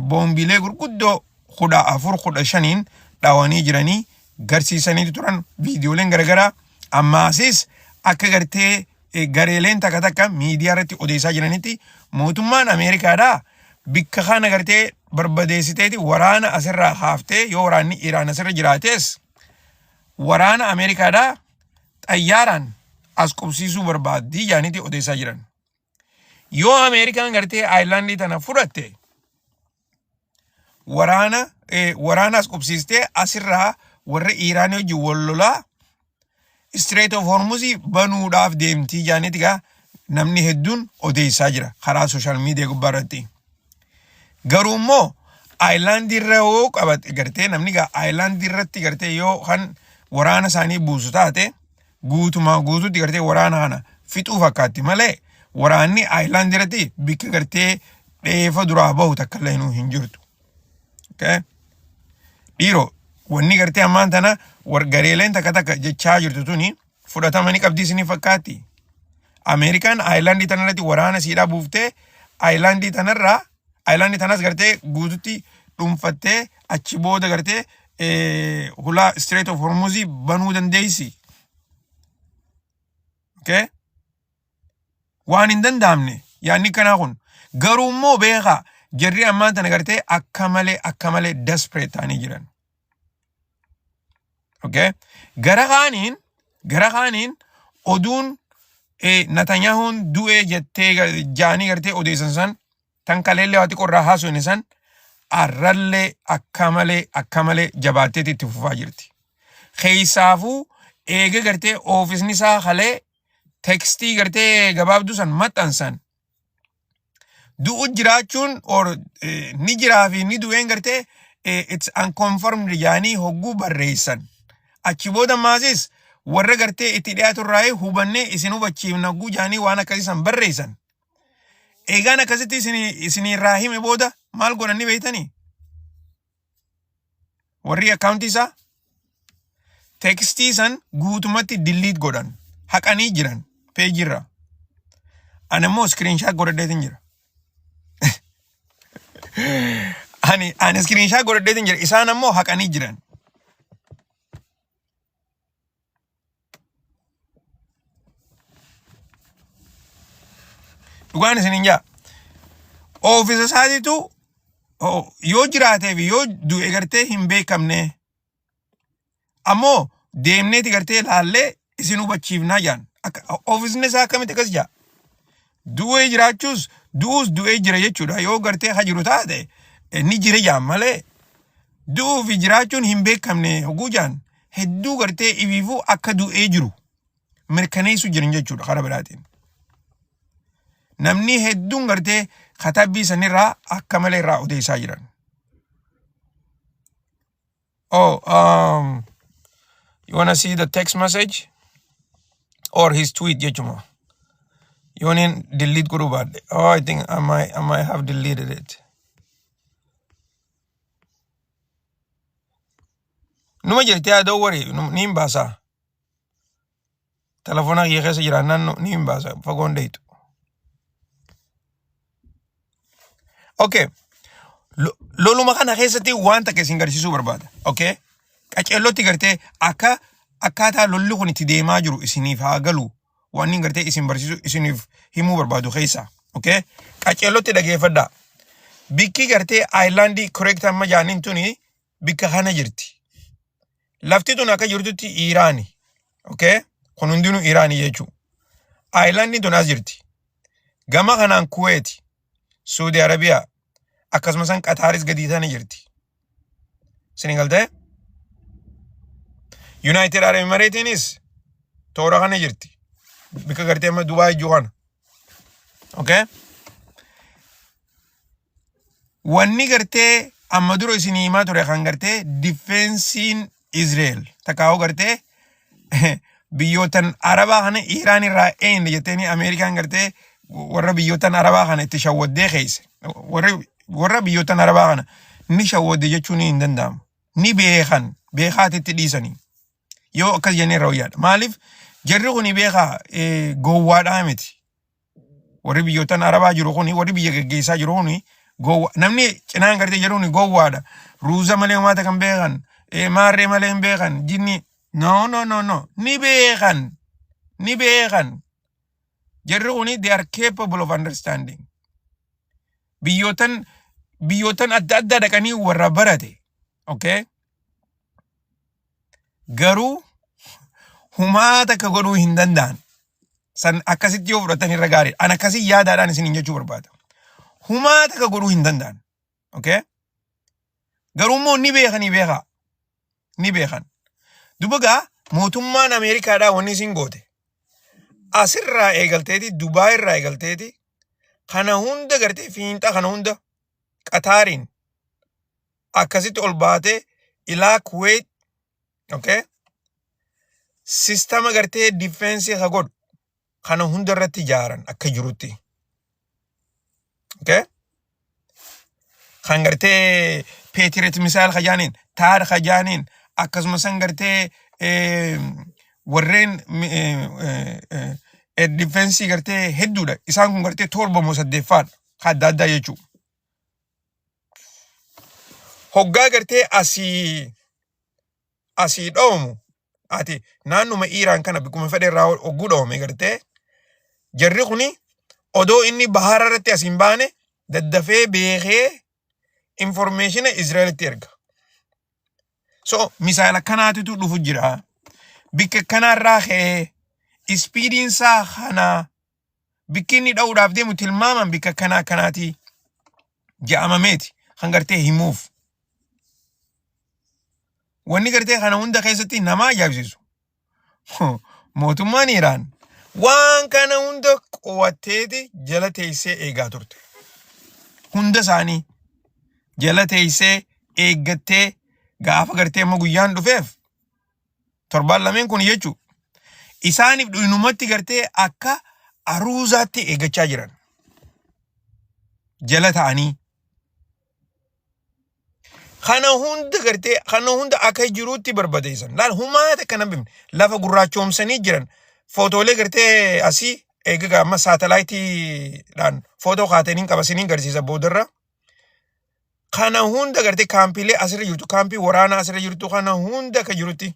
[SPEAKER 1] boombiilee gurguddoo 14 15n dhawanii jiranii garsiisaniitu turan viidiyooleen garagaraa ammaasis akka gartee gareeleen takka takka miidiyaa irratti odeessaa jiranitti mootummaan Ameerikaadhaa bikka kana gartee barbadeessiteeti waraana asirraa haaftee yoo waraanni Iraan asirra jiraates waraana Ameerikaadhaa xayyaaraan as qubsiisuu barbaaddii jaaniiti odeessaa jiran. Yoo Ameerikaan gartee aayilaandii tana fudhatte waraana waraana as qubsiistee asirraa warra Iiraanii wajjin wal lolaa Strait of Hormuz banuudhaaf deemtii jaaniiti gaa namni hedduun odeessaa jira karaa sooshaal miidiyaa gubbaa irratti. Garuu immoo aayilaandii irra yoo qabate gartee namni gaa aayilaandii irratti gartee yoo kan waraana isaanii buusu taate guutumaa guututti gartee waraana kana fixuu fakkaatti malee waraanni aayilaandii irratti bikka gartee dheefa duraa bahu takka illee nuu hin jirtu. Okay? Dhiiroo Wanni gartee ammaan tana gareeleen takka takka jechaa jirtu tuni fudhatama ni qabdii isinii fakkaatti. Ameerikaan aayilaandii tanarratti waraana siidhaa buuftee aayilaandii tanarraa aayilaandii tanas gartee guututti dhuunfattee achi booda gartee hulaa Strait of Hormuzii banuu dandeessi. Okay? Waan hin danda'amne yaadni kanaa kun garuu immoo beekaa jarri ammaan tana gartee akka malee akka malee desperate ta'anii jiran. Okay? Gara kaaniin oduun Netanyahuun du'ee jettee jaanii gartee odeessan san tan kaleellee waa xiqqoo irraa haasofne san arrallee akka malee akka malee jabaatteetti itti fufaa jirti. Keessaafuu eega gartee oofisni isaa kalee tekstii gartee gabaabduu san maxxansan du'u jiraachuun or ni jiraa fi ni du'een gartee it's unconfirmed jaanii hogguu barreessan. Achi booda maasis warra gartee itti dhiyaatu irraa hubannee isin hubachiifna hogguu jaanii waan akkasii san barreessan. Eegaan akkasitti isin irraa hime booda maal godhan ni beektanii? Warri akkaawuntii isaa tekstii san guutumatti delete godhan haqanii jiran peejirra. Ani immoo screenshot godhadheetin jira. Ani screenshot godhadheetin jira. Isaan ammoo haqanii jiran. Dhugaan isin hin jaa. Oofisa isaatiitu yoo jiraatee fi yoo du'e gartee hin beekamne. Ammoo deemneeti gartee laallee isin hubachiifnaa jaan. Akka oofisni isaa akkamitti akkas jaa? Du'ee jiraachuus du'uus du'ee jira jechuudha. Yoo gartee ha jiru taate ni jira jaan malee du'uu fi jiraachuun hin beekamne hoguu jaan hedduu gartee ibiifuu akka du'ee jiru mirkaneessu jiran jechuudha karaa biraatiin. Namni hedduun gartee katabbii sanirraa akka malee irraa odeessaa jiran. Oh, you wanna see the text message or his tweet jechuma? Yooniin delete godhuu baadhe. Oh, I think I might have deleted it. Numa jirti yaa, don't worry, ni hin baasaa. Telefoona kiyya keessa jiraannaan ni hin baasa fagoon deetu. Okay. Loluma kana keessatti waan takka isin garsiisuu barbaada. Okay? Qaceellotti gartee akka akkaataa lolli kun itti deemaa jiru isiniif haa galu waan inni gartee isin barsiisuu isiniif himuu barbaadu keessa. Okay? Qaceellotti dhageeffadhaa. Bikki gartee aayilaandii correct amma jaaniin tuni bikka kana jirti. Lafti tun akka jirtutti Iiraani. Okay? Kun hundinuu Iiraanii jechuudha. Aayilaandiin tun as jirti. Gama kanaan Kuweeti, Suudi Arabiyaa, akkasumas Qataaris gadi tana jirti. Isin galtee? United Arab Emiratesiinis toora kana jirti. Bikka gartee amma Dubaay jiru kana. Okay? Wanni gartee amma dura isin himaa ture kan gartee difeensiin Israel takkaa'uu gartee biyyootan Arabaa kana Iraan irraa eenye jetteeni Ameerikaan gartee warra biyyootan Arabaa kana itti shawwaddee keesse. Warra biyyootan Arabaa kana ni shawwadde jechuun hin danda'amu. Ni beekan beekaatitti dhiisanii. Yoo akkas jennee irra wayyaadha. Maaliif jarri kuni beekaa gowwaadhaa miti. Warri biyyootan Arabaa jiru kuni warri biyya geggeessaa jiru kuni gowwa namni cinaan gartee jedhu kuni gowwaadha. Ruuza malee uummata kan beekan maarree malee hin beekan jinni, no, no, no, no, ni beekan, ni beekan. Jarri kuni they are capable of understanding. Biyyootan adda addaa dhaqanii warra barate. Okay? Garuu humaa takka godhuu hin danda'an. San akkasitti yoo fudhatan irra gaariidha. An akkasii yaadaadhaan isiniin jechuu barbaada. Humaa takka godhuu hin danda'an. Okay? Garuu immoo ni beekanii beekaa. Ni beekan. Duba gaa mootummaan Ameerikaadhaa wanni isin goote. Asirraa eegalteeti, Dubaay irraa eegalteeti, kana hunda gartee fiinxa kana hunda Qataariin akkasitti ol baatee ilaa Kuwait, okay? Sistama gartee difeensii ka godhu kana hunda irratti ijaaran akka jirutti. Okay? Kan gartee Patriot missile kajaaniin, THAAD kajaaniin, Akkasuma san gartee warreen defense gartee hedduudha. Isaan kun gartee torba moo saddeeffaadha. Ka adda addaa jechuudha. Hoggaa gartee asii dhoomu ati naannuma Iiraan kana bikkuma fedhe irraa hogguu dhoome gartee jarri kuni odoo inni bahara irratti as hin baane daddafee beekee information Israa'elitti erga. So misaayila kanaatitu dhufu jira. Bikka kanarraa ka'ee speediin isaa kana bikki inni dha'uudhaaf deemu tilmaaman bikka kanaa kanaati je'amameeti kan gartee himuuf. Wanni gartee kana hunda keessatti nama ajaa'ibsiisu. Mootummaan Iraan waan kana hunda qo'atteeti jala teessee eegaa turte. Hunda isaanii jala teessee eeggattee gaafa gartee amma guyyaan dhufeef torbaan lameen kun jechuudha. Isaaniif dhuyinumatti gartee akka aruuzaatti eeggachaa jiran. Jala ta'anii. Kana hunda gartee kana hunda akka jiruutti barbadeessan. Laal humaata kana bifne lafa gurraachoomsanii jiran. Footoolee gartee asii eegaga amma saatalaayitiidhaan footoo kaatanii qabasanii garsiisa boodarra. Kana hunda gartee kaampiilee asirra jirtu kaampii waraanaa asirra jirtu kana hunda akka jirutti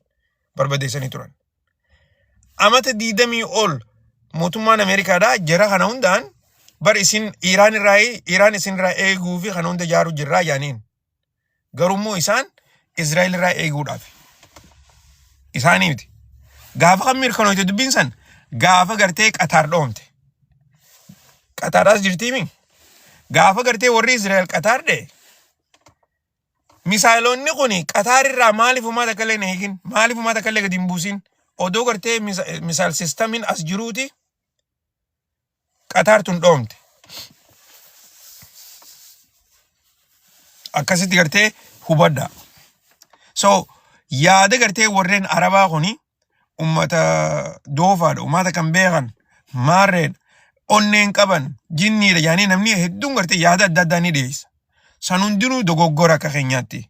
[SPEAKER 1] barbadeessanii turan. Amata 20 ol mootummaan Ameerikaadhaa jara kana hundaan bar isin Iiraan irraa Iiraan isin irraa eeguu fi kana hunda ijaaruu jirraa jaaniin. Garuu immoo isaan Israa'el irraa eeguudhaaf. Isaanii miti. Gaafa kan mirkanooyte dubbiin san gaafa gartee Qataar dhoomte. Qataaraas jirtiimi. Gaafa gartee warri Israa'el Qataar dhee misaayilonni kun Qataar irraa maaliif uummata akka illee hin eegin maaliif uummata akka illee gadi hin buusin odoo gartee missile systemiin as jiruuti Qataar tun dhoomte. Akkasitti gartee hubadha. So yaada gartee warreen Arabaa kuni ummata doofaadha, ummata kan beekan, maarreedha, onneen qaban, jinniidha yaanii namni hedduun gartee yaada adda addaa ni dhiyeessa. San hundinuu dogoggora akka keenyaatti.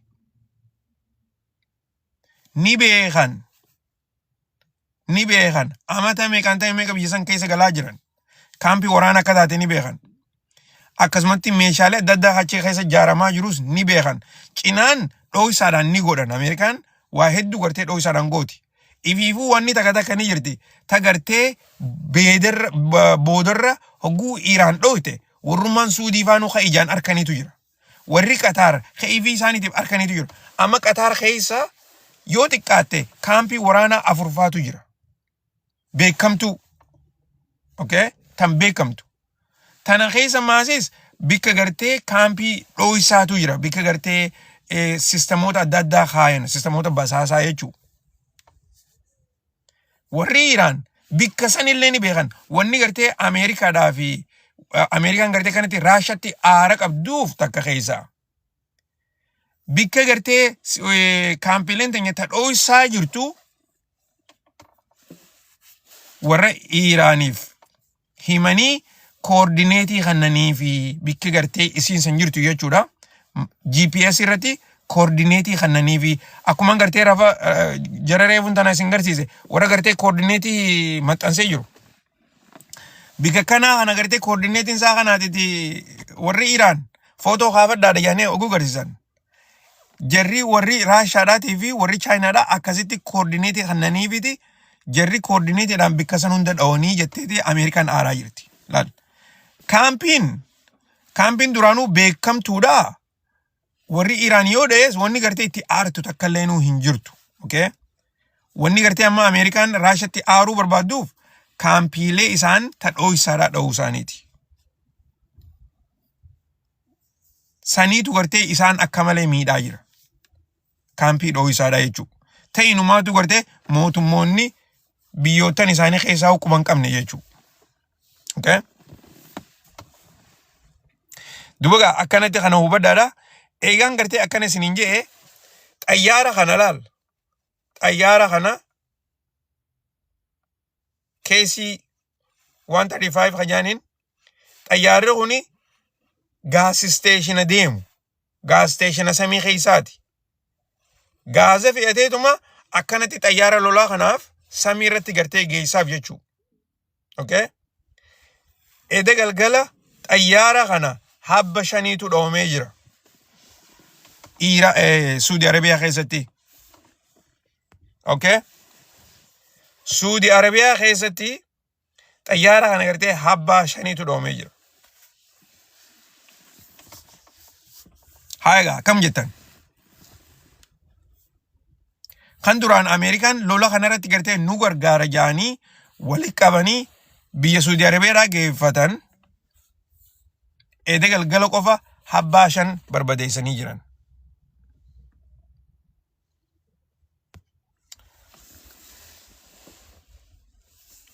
[SPEAKER 1] Ni beekan. Ni beekan. Amata meeqaan ta'e meeqa biyya san keessa galaa jiran. Kaampii waraana akka taate ni beekan. Akkasumatti meeshaalee adda addaa achi keessa ijaaramaa jirus ni beekan. Cinaan dhooysaadhaan ni godhan. Ameerikaan waa hedduu gartee dhooysaadhaan gooti. Ifiifuu wanni takka takka ni jirti. Ta gartee beedarra boodarra hogguu Iiraan dhooyte warrummaan Suudii faanuu ka ijaan arkaniitu jira. Warri Qataar ka ifii isaaniitiif arkaniitu jira. Amma Qataar keessa yoo xiqqaatte kaampii waraanaa afurfaatu jira. Beekamtuu. Okay? Tan beekamtu. Tana keessa maasis bikka gartee kaampii dhooysaatu jira. Bikka gartee sistemoota adda addaa kaayan, sistemoota basaasaa jechuudha. Warri Iraan bikka sanillee ni beekan. Wanni gartee Ameerikaadhaa fi Ameerikaan gartee kanatti Raashatti aara qabduuf takka keessaa. Bikka gartee kaampiileen teenya ta dhooysaa jirtu warra Iiraaniif himanii koordineetii kannanii fi bikki gartee isiin san jirtu jechuudha. GPS irratti koordineetii kannanii fi akkuma gartee rafa jara reefuun tana isin garsiise warra gartee koordineetii maxxansee jiru. Bikka kanaa kana gartee koordineetiin isaa kanaatiti warri Iraan footoo kaafadhaadha jedhanii oguu garsiisan. Jarri warri Raashaadhaatii fi warri Chaayinaadhaa akkasitti koordineetii kannaniifiti jarri koordineetiidhaan bikka san hunda dhawanii jetteeti Ameerikaan aaraa jirti. Laal. Kaampiin duraanuu beekamtuudha. Warri Iraan yoo dha'es wanni gartee itti aartu takka illee nuu hin jirtu. Okay? Wanni gartee amma Ameerikaan Raashatti aaruu barbaadduuf kaampiilee isaan ta dhooysaadhaa dha'uu isaaniiti. Saniitu gartee isaan akka malee miidhaa jira. Kaampii dhooysaadhaa jechuudha. Ta'inumaatu gartee mootummoonni biyyoottan isaanii keessaa quba hin qabne jechuudha. Okay? Duba gaa akkanatti kana hubadhaadha. Eegaan gartee akkana isiniin je'e xayyaara kana laal. Xayyaara kana KC 135 kan jaaniin xayyaarri kuni gas stationa deemu. Gas stationa samii keessaati. Gaaza fe'ateetuma akkanatti xayyaara lolaa kanaaf samii irratti gartee geessaaf jechuu. Okay? Eda galgala xayyaara kana habba shaniitu dhoomee jira. Iira Suudi Arabiyaa keessatti. Okay? Suudi Arabiyaa keessatti xayyaara kana gartee habbaa shaniitu dhoomee jira. Haa egaa akkam jettan? Kan duraan Ameerikaan lola kanarratti gartee nu gargaara jaanii wali qabanii biyya Suudi Arabiyaadhaa geeffatan eda galgala qofa habbaa shan barbadeessanii jiran.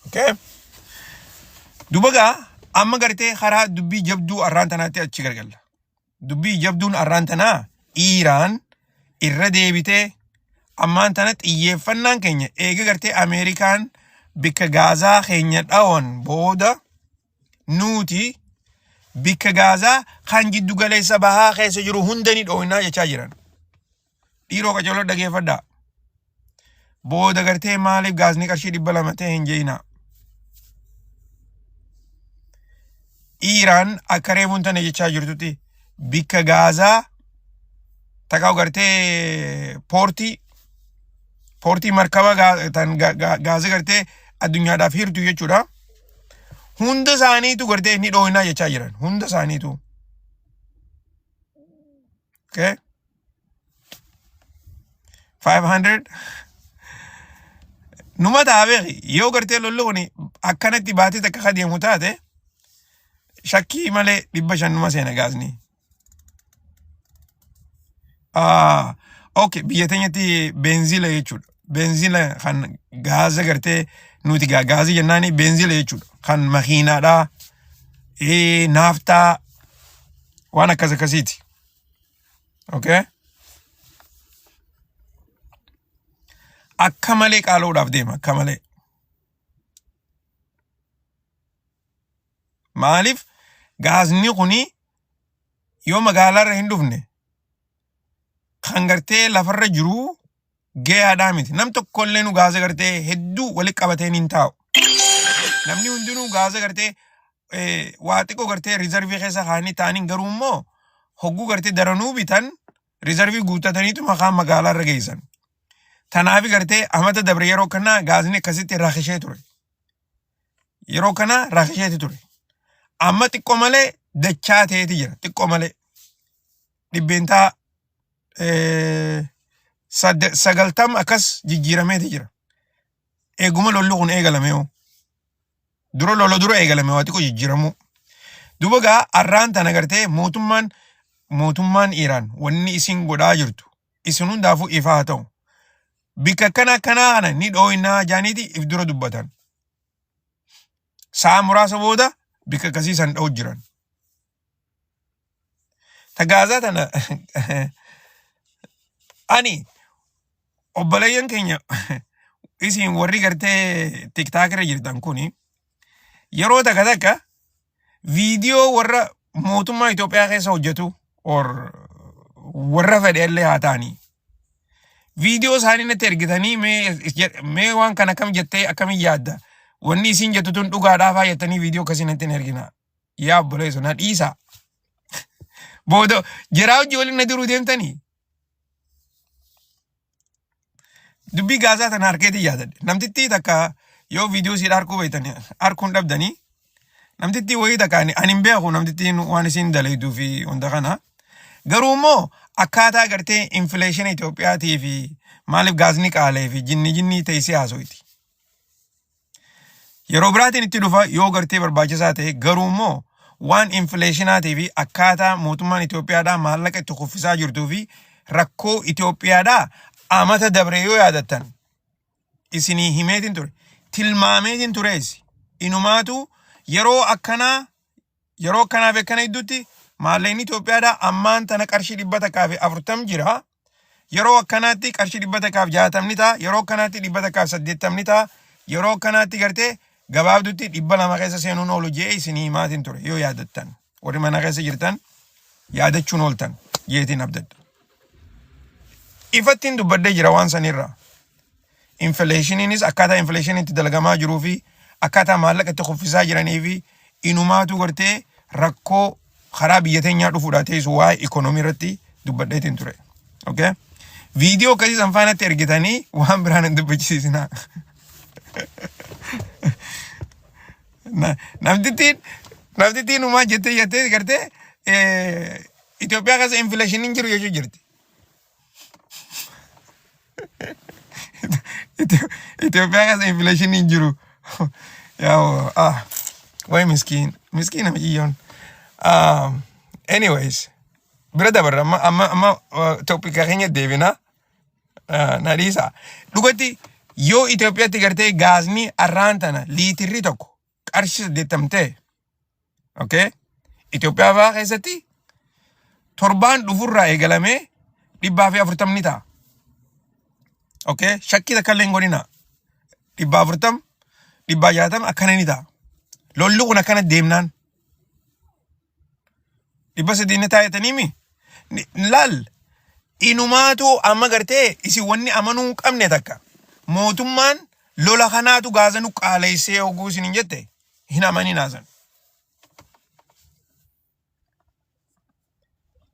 [SPEAKER 1] Okay? Duba gaa amma gartee karaa dubbii jabduu arraan tanaatti achi gargalla. Dubbii jabduun arraan tanaa Iiraan irra deebitee ammaan tana xiyyeeffannaan keenya eega gartee Ameerikaan bikka Gaazaa keenya dhawan booda nuuti bikka Gaazaa kan jiddu galeessa bahaa keessa jiru hunda ni dhooynaa jechaa jiran. Dhiiroo qacoloo dhageeffadhaa. Booda gartee maaliif gaazni qarshii 200 ta'e hin je'inaa. Iiraan akka reefuun tana jechaa jirtutti bikka gaazaa takkaa gartee poortii poortii markaba tan gaaza gartee addunyaadhaaf hirtu jechuudha. Hunda isaaniitu gartee ni dhooynaa jechaa jiran. Hunda isaaniitu. Okay. 500 numa ta'a beeki yoo gartee lolli kun akkanatti baatee takka ka deemu taate shakkii malee 500 numa seena gaasni. Ah, okay biyya teenyatti beenzila jechuudha. Beenzila kan gaaza gartee nuti gaazii jennaani beenzila jechuudha. Kan makiinaadhaa, naaftaa waan akkas akkasiiti. Okay? Akka malee qaala'uudhaaf deema akka malee. Maaliif gaazni kuni yoo magaalaarra hin dhufne kan gartee lafarra jiru gahaadhaa miti. Nam tokkollee nu gaaza gartee hedduu walitti qabateen hin taa'u. Namni hundinuu gaaza gartee waa xiqqoo gartee riizarvii keessa kaa'anii ta'anii garuu immoo hogguu gartee daranuu bitan riizarvii guuttataniitu maqaa magaalaa irra geessan. Tanaaf gartee amata dabre yeroo kana gaazni akkasitti rakishee ture. Yeroo kana rakisheeti ture. Amma xiqqoo malee dachaa ta'eeti jira. Xiqqoo malee dhibbeentaa 90 akkas jijjiirameeti jira. Eeguma lolli kun eegalame hoo. Dura lola dura eegalame waa xiqqoo jijjiiramuu. Duuba gaa arraan tana gartee mootummaan mootummaan Iiraan wanni isin godhaa jirtu isin hundaafuu ifaa haa ta'u. Bikka akkana akkanaa kana ni dhooynaa jaaniiti if dura dubbatan. Sa'a muraasa booda bikka akkasii san dha'u jiran. Ta Gaazaa tana ani obboleeyyan keenya isin warri gartee tiktaak irra jirtan kuni yeroo takka takka viidiyoo warra mootummaa Itoophiyaa keessa hojjetu or warra fedhe illee haa ta'anii viidiyoo isaanii natti ergitanii mee waan kana akkam jettee akkamiin yaadda wanni isin jettu tun dhugaadhaa faa jettanii viidiyoo akkasii natti hin ergina yaa obboleessa na dhiisaa booda jiraa hojii waliin na diruu deemtanii Dubbii gaazaa tana harkeetiin yaadadhe. Namtittii takka yoo viidiyoo isiidha harkuu beektanii harkuun dhabdanii namtittii wayii takka ani hin beeku namtittiin waan isiin dalayduu fi wanta kana. Garuu immoo akkaataa gartee infileeshina Itoophiyaatii fi maaliif gaazni qaalee fi jinni jinnii teessee haasoyti. Yeroo biraatiin itti dhufa yoo gartee barbaachisaa ta'e garuu immoo waan infileeshinaatii fi akkaataa mootummaan Itoophiyaadhaa maallaqa itti kuffisaa jirtuu fi rakkoo Itoophiyaadhaa amata dabre yoo yaadattan isinii himeetiin ture tilmaameetiin turees inumaatu yeroo akkanaa Yeroo akkanaa fi akkana gidduutti maallaqni Itoophiyaadhaa ammaan tana qarshii 140 jira. Yeroo akkanaatti qarshii 160 ta'a. Yeroo akkanaatti 180 ta'a. Yeroo akkanaatti gartee gabaabdutti 200 keessa seenuun oolu jee isinii himaatiin ture yoo yaadattan. Warri mana keessa jirtan yaadachuun ooltan jeetiin abdadha. Ifattiin dubbadhee jira waan sanirra. Infleeshiniinis akkaataa infleeshiniin itti dalagamaa jiruu fi akkaataa maallaqa itti kuffisaa jiranii fi inumaatu gartee rakkoo karaa biyya teenyaa dhufuudhaa teessu waa'ee ikonomii irratti dubbadheetiin ture. Okay? Viidiyoo akkasii san faanatti ergitanii waan biraan hin dubbachisiisinaa. Namtittiin namtittiin umaa jettee jettee gartee Itoophiyaa keessa infleeshiniin jiru jechuu jirti. Itoophiyaa keessa infleeshinii hin jiru. Yaa ah way miskiin miskiin nama ciyyoon. Anyways bira dabarra amma amma amma toopika keenya deebina na dhiisa. Dhugatti yoo Itoophiyaatti gartee gaazni arraan tana liitirri tokko qarshii saddeettam ta'e okay Itoophiyaa fa'aa keessatti torbaan dhufurraa eegalamee 140 ni ta'a. Okay shakkii takka illee hin godhina. 400 160 akkana ni ta'a. Lolli kun akkana deemnaan 300 ni ta'a jettaniimi. Laal inumaatu amma gartee isin wanni amanuu hin qabne takka mootummaan lola kanaatu gaaza nu qaaleessee hogguu isin hin jette hin amaninaa san.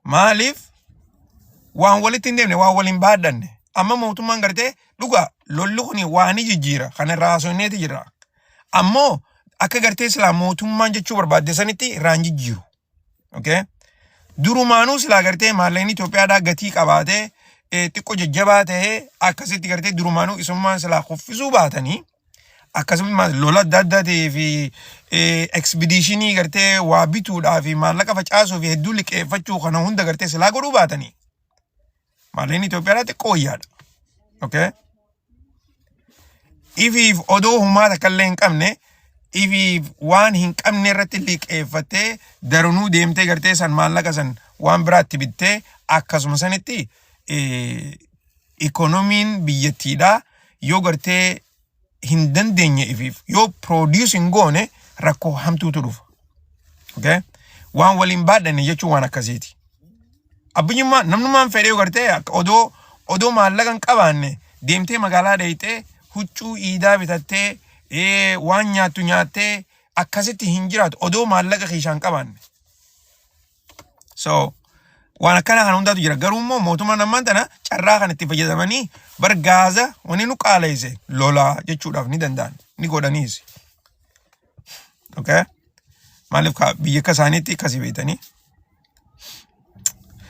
[SPEAKER 1] Maaliif waan walitti hin deemne waan waliin baadhanne amma mootummaan gartee dhugaa lolli kun waa ni jijjiira kana irraa haasofneeti jirra. Ammoo akka gartee silaa mootummaan jechuu barbaadde sanitti irraa hin jijjiiru. Okay? Durumaanuu silaa gartee maallaqni Itoophiyaadhaa gatii qabaatee xiqqoo jajjabaa ta'ee akkasitti gartee durumaanuu isummaan silaa kuffisuu baatanii akkasumas lola adda addaa ta'ee fi ekspediishinii gartee waa bituudhaa fi maallaqa facaasuu fi hedduu liqeeffachuu kana hunda gartee silaa godhuu baatanii maallaqni Itoophiyaadhaa xiqqoo wayyaadha. Okay? Ifiif odoo humaa takka illee hin qabne ifiif waan hin qabne irratti liqeeffattee daranuu deemtee gartee san maallaqa san waan biraatti bittee akkasuma sanitti ikonomiin biyyattiidhaa yoo gartee hin dandeenye ifiif yoo produce hin goone rakkoo hamtuutu dhufa. Okay? Waan waliin baadhanne jechuun waan akkasiiti. Abbiyyummaa namnummaan fedhee yoo gartee akka odoo odoo maallaqa hin qabaanne deemtee magaalaa dheeyxee huccuu iidaa bitattee waan nyaattu nyaattee akkasitti hin jiraatu odoo maallaqa kiishaa hin qabaanne. So waan akkana kana hundaatu jira. Garuu immoo mootummaan ammaan tana carraa kan itti fayyadamanii bar gaaza wani nu qaaleesse lolaa jechuudhaaf ni danda'an ni godhaniis. Okay? Maaliif biyya akka isaaniitti akkasii beektanii.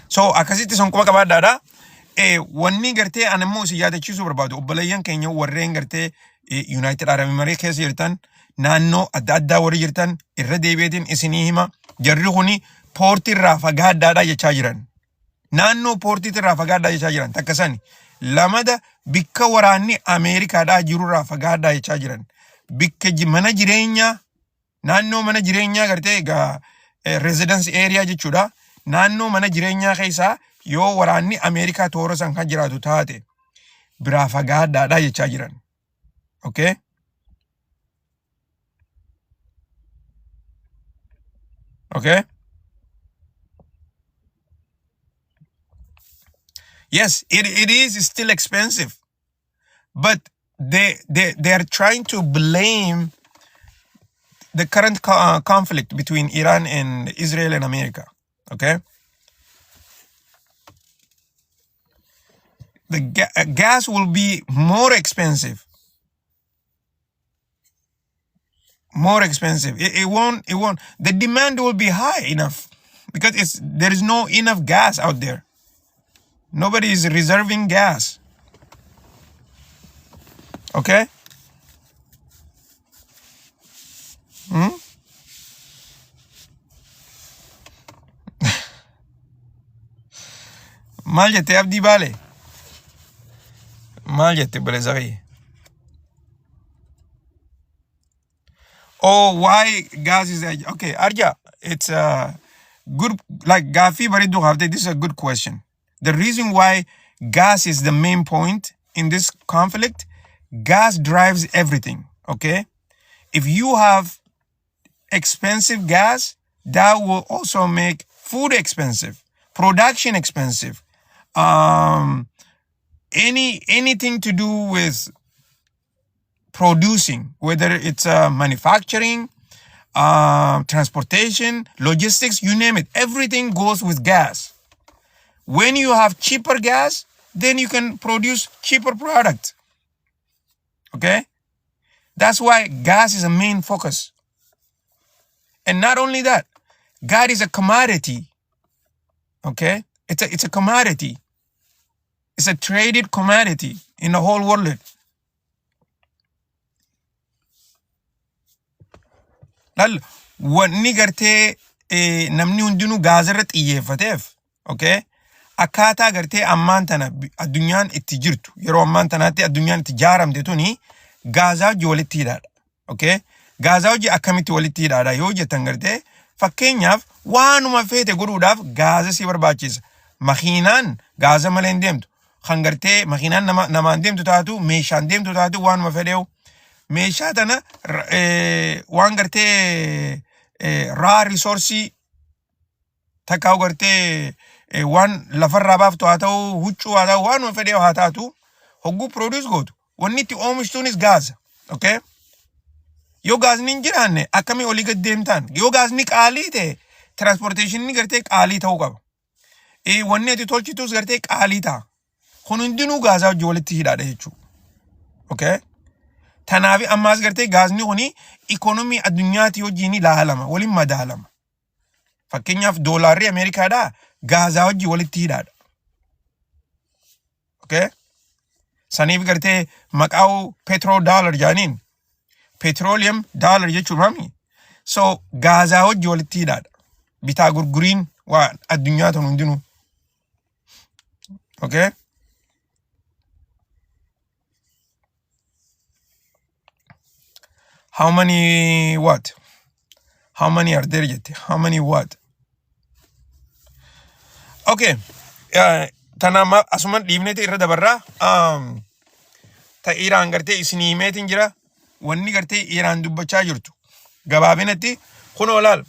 [SPEAKER 1] So akkasitti sun quba qabaadhaadha. Wanni gartee ani immoo isin yaadachiisuu barbaadu obboleeyyan keenya warreen gartee United Arab Emirates keessa jirtan naannoo adda addaa warri jirtan irra deebi'eetiin isinii hima jarri kuni poortii irraa fagaadhaadha jechaa jiran. Naannoo poortii irraa fagaadhaa jechaa jiran takka sani. Lamada bikka waraanni Ameerikaadhaa jirurraa fagaadhaa jechaa jiran. Bikka mana jireenyaa Naannoo mana jireenyaa gartee egaa residence area jechuudha. Naannoo mana jireenyaa keessaa yoo waraanni Ameerikaa toora san kan jiraatu taate biraa fagaadhaadha jechaa jiran. Okay? Okay? Yes, it is still expensive, but they are trying to blame the current conflict between Iran and Israel and America. Okay, the gas will be more expensive, more expensive. It won't, it won't. The demand will be high enough because it's there is no enough gas out there. Nobody is reserving gas. Okay. Maal jette Abdii Baale? Maal jette obboleessa kiyya? Oh, why gas is okay? Arja, it's a good like gaaffii bareedduu kaaftee. This is a good question. The reason why gas is the main point in this conflict, gas drives everything. Okay, if you have expensive gas, that will also make food expensive, production expensive. Anything to do with producing, whether it's manufacturing, transportation, logistics, you name it. Everything goes with gas. When you have cheaper gas, then you can produce cheaper product. Okay? That's why gas is a main focus. And not only that, gas is a commodity. Okay? It's a commodity. It's a traded commodity in the whole world. Lal wanni gartee namni hundinuu gaazarra xiyyeeffateef, okay? Akkaataa gartee ammaan tana addunyaan itti jirtu, yeroo ammaan tanaatti addunyaan itti jaaramte tuni gaazaa hojii walitti hidhaadha. Okay? Gaazaa hojii akkamitti walitti hidhaadha yoo jettan, gartee fakkeenyaaf waanuma feete godhuudhaaf gaaza si barbaachisa. Makiinaan gaaza malee hin deemtu. Kan gartee makiinaan namaan deemtu taatu, meeshaan deemtu taatu, waanuma fedheewu. Meeshaa tana waan gartee raw resource takkaa gartee waan lafarraa baaftu haa ta'u, huccuu haa ta'u, waanuma fedheewu haa taatu, hogguu produce gootu wanni itti oomishtuunis gaaza. Okay? Yoo gaazni hin jiraanne akkamii olii gad deemtaan? Yoo gaazni qaalii ta'e, transportationni gartee qaalii ta'uu qaba. Wanni ati tolchitus gartee qaalii ta'a. Kun hundinuu gaazaa wajjin walitti hidhaadha jechuudha. Okay? Tanaaf ammaas gartee gaazni kuni ikonomii addunyaati wajjin ilaalama, waliin madaalama. Fakkeenyaaf doolaarri Ameerikaadhaa gaazaa wajjin walitti hidhaadha. Okay? Saniif gartee maqaa petro dollar jaaniin, petroleum dollar jechuun mami. So gaazaa wajjin walitti hidhaadha. Bitaa gurguriin waa addunyaa tan hundinuu. Okay? How many what? How many are there jette? How many what? Okay. Tana amma asuman dhiifneeti irra dabarraa. Ta Iraan gartee isinii himeetiin jira. Wanni gartee Iraan dubbachaa jirtu. Gabaabinatti kunoo laal,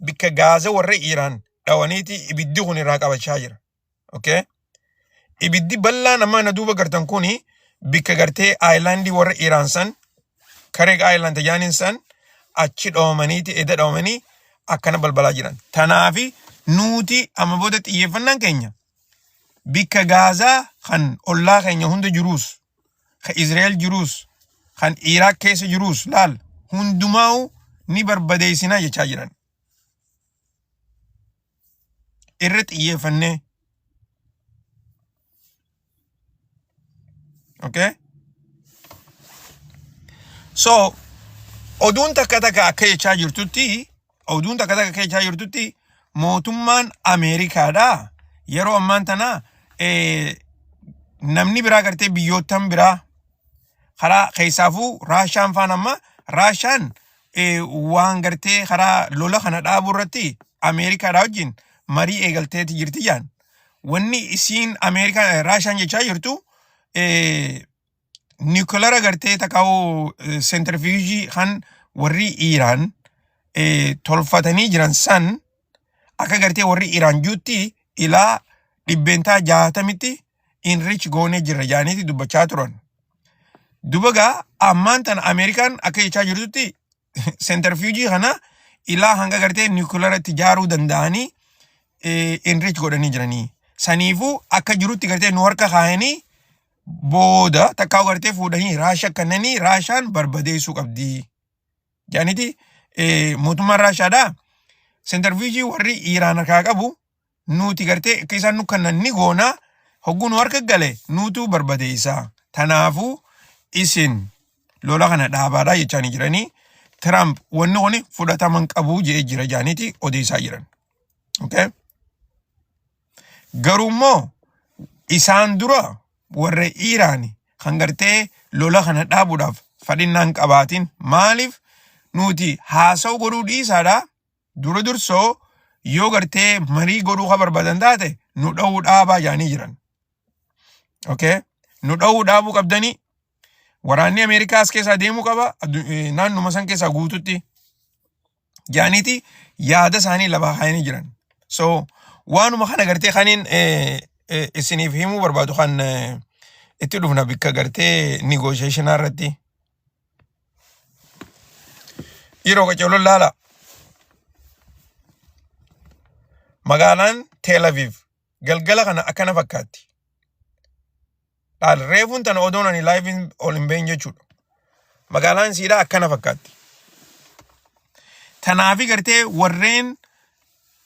[SPEAKER 1] bikka gaaza warra Iraan dhawaniiti ibiddi kun irraa qabachaa jira. Okay? Ibiddi bal'aan amma na duuba gartan kuni bikka gartee islandii warra Iraan san, Kharg Island jaaniin san, achi dhoomaniiti, eda dhoomanii akkana balbalaa jiran. Tanaafi nuti amma booda xiyyeeffannaan keenya bikka gaazaa kan ollaa keenya hunda jiruus, kan Israa'el jiruus, kan Iraaq keessa jiruus, laal, hundumaa'u ni barbadeessinaa jechaa jiran. Irra xiyyeeffannee. Okay? So, oduun takka takka akka jechaa jirtutti, mootummaan Ameerikaadhaa yeroo ammaan tana namni biraa gartee biyyoottan biraa karaa keessaafuu Raashaan faan, amma Raashaan waan gartee karaa lola kana dhaabuu irratti Ameerikaadhaa wajjin marii eegalteeti jirti jaan. Wanni isiin Ameerikaa Raashaan jechaa jirtu nuclear gartee takkaa'u centrifuge kan warri Iiraan tolfatanii jiran san, akka gartee warri Iiraan juutti ilaa 60%tti enrich goonee jirra jaaniiti dubbachaa turan. Duba gaa ammaan tana Ameerikaan akka jechaa jirtutti centrifuge kana ilaa hanga gartee nuclearatti ijaaruu danda'anii enrich godhanii jiranii. Saniifuu akka jirutti gartee nu harka kaayanii booda takkaa gartee fuudhanii Raashaa kennanii Raashaan barbadeessuu qabdi. Jaaniti mootummaan Raashaadhaa centrifuge warri Iiraan harkaa qabu nuti gartee akka isaan nu kennan ni goona, hogguu nu harka gale nuutu barbadeessa. Tanaafuu isin lola kana dhaabaadhaa jechaanii jiranii. Trump wanni kuni fudhataman qabuu jedhee jira jaaniiti odeessaa jiran. Okay? Garuu immoo isaan dura warra Iiraan kan gartee lola kana dhaabuudhaaf fadhinnaan qabaatin, maaliif nuti haasa'u godhuu dhiisaadha, dura dursoo yoo gartee marii godhuu ka barbaadan taate nu dha'uu dhaabaa jaanii jiran. Okay? Nu dha'uu dhaabuu qabdanii, waraanni Ameerikaa as keessaa deemuu qaba, naannuma san keessaa guututti jaaniiti yaada isaanii lafa kaayanii jiran. So waanuma kana gartee kaniin isiniif himuu barbaadu kan Itti dhufna bikka gartee negotiationaa irratti. Yeroo qaceelon laala. Magaalaan Tel Aviv galgala kana akkana fakkaatti. Laal reefuun tana odoon ani live ol hin bahin jechuudha. Magaalaan siidhaa akkana fakkaatti. Tanaafi gartee warreen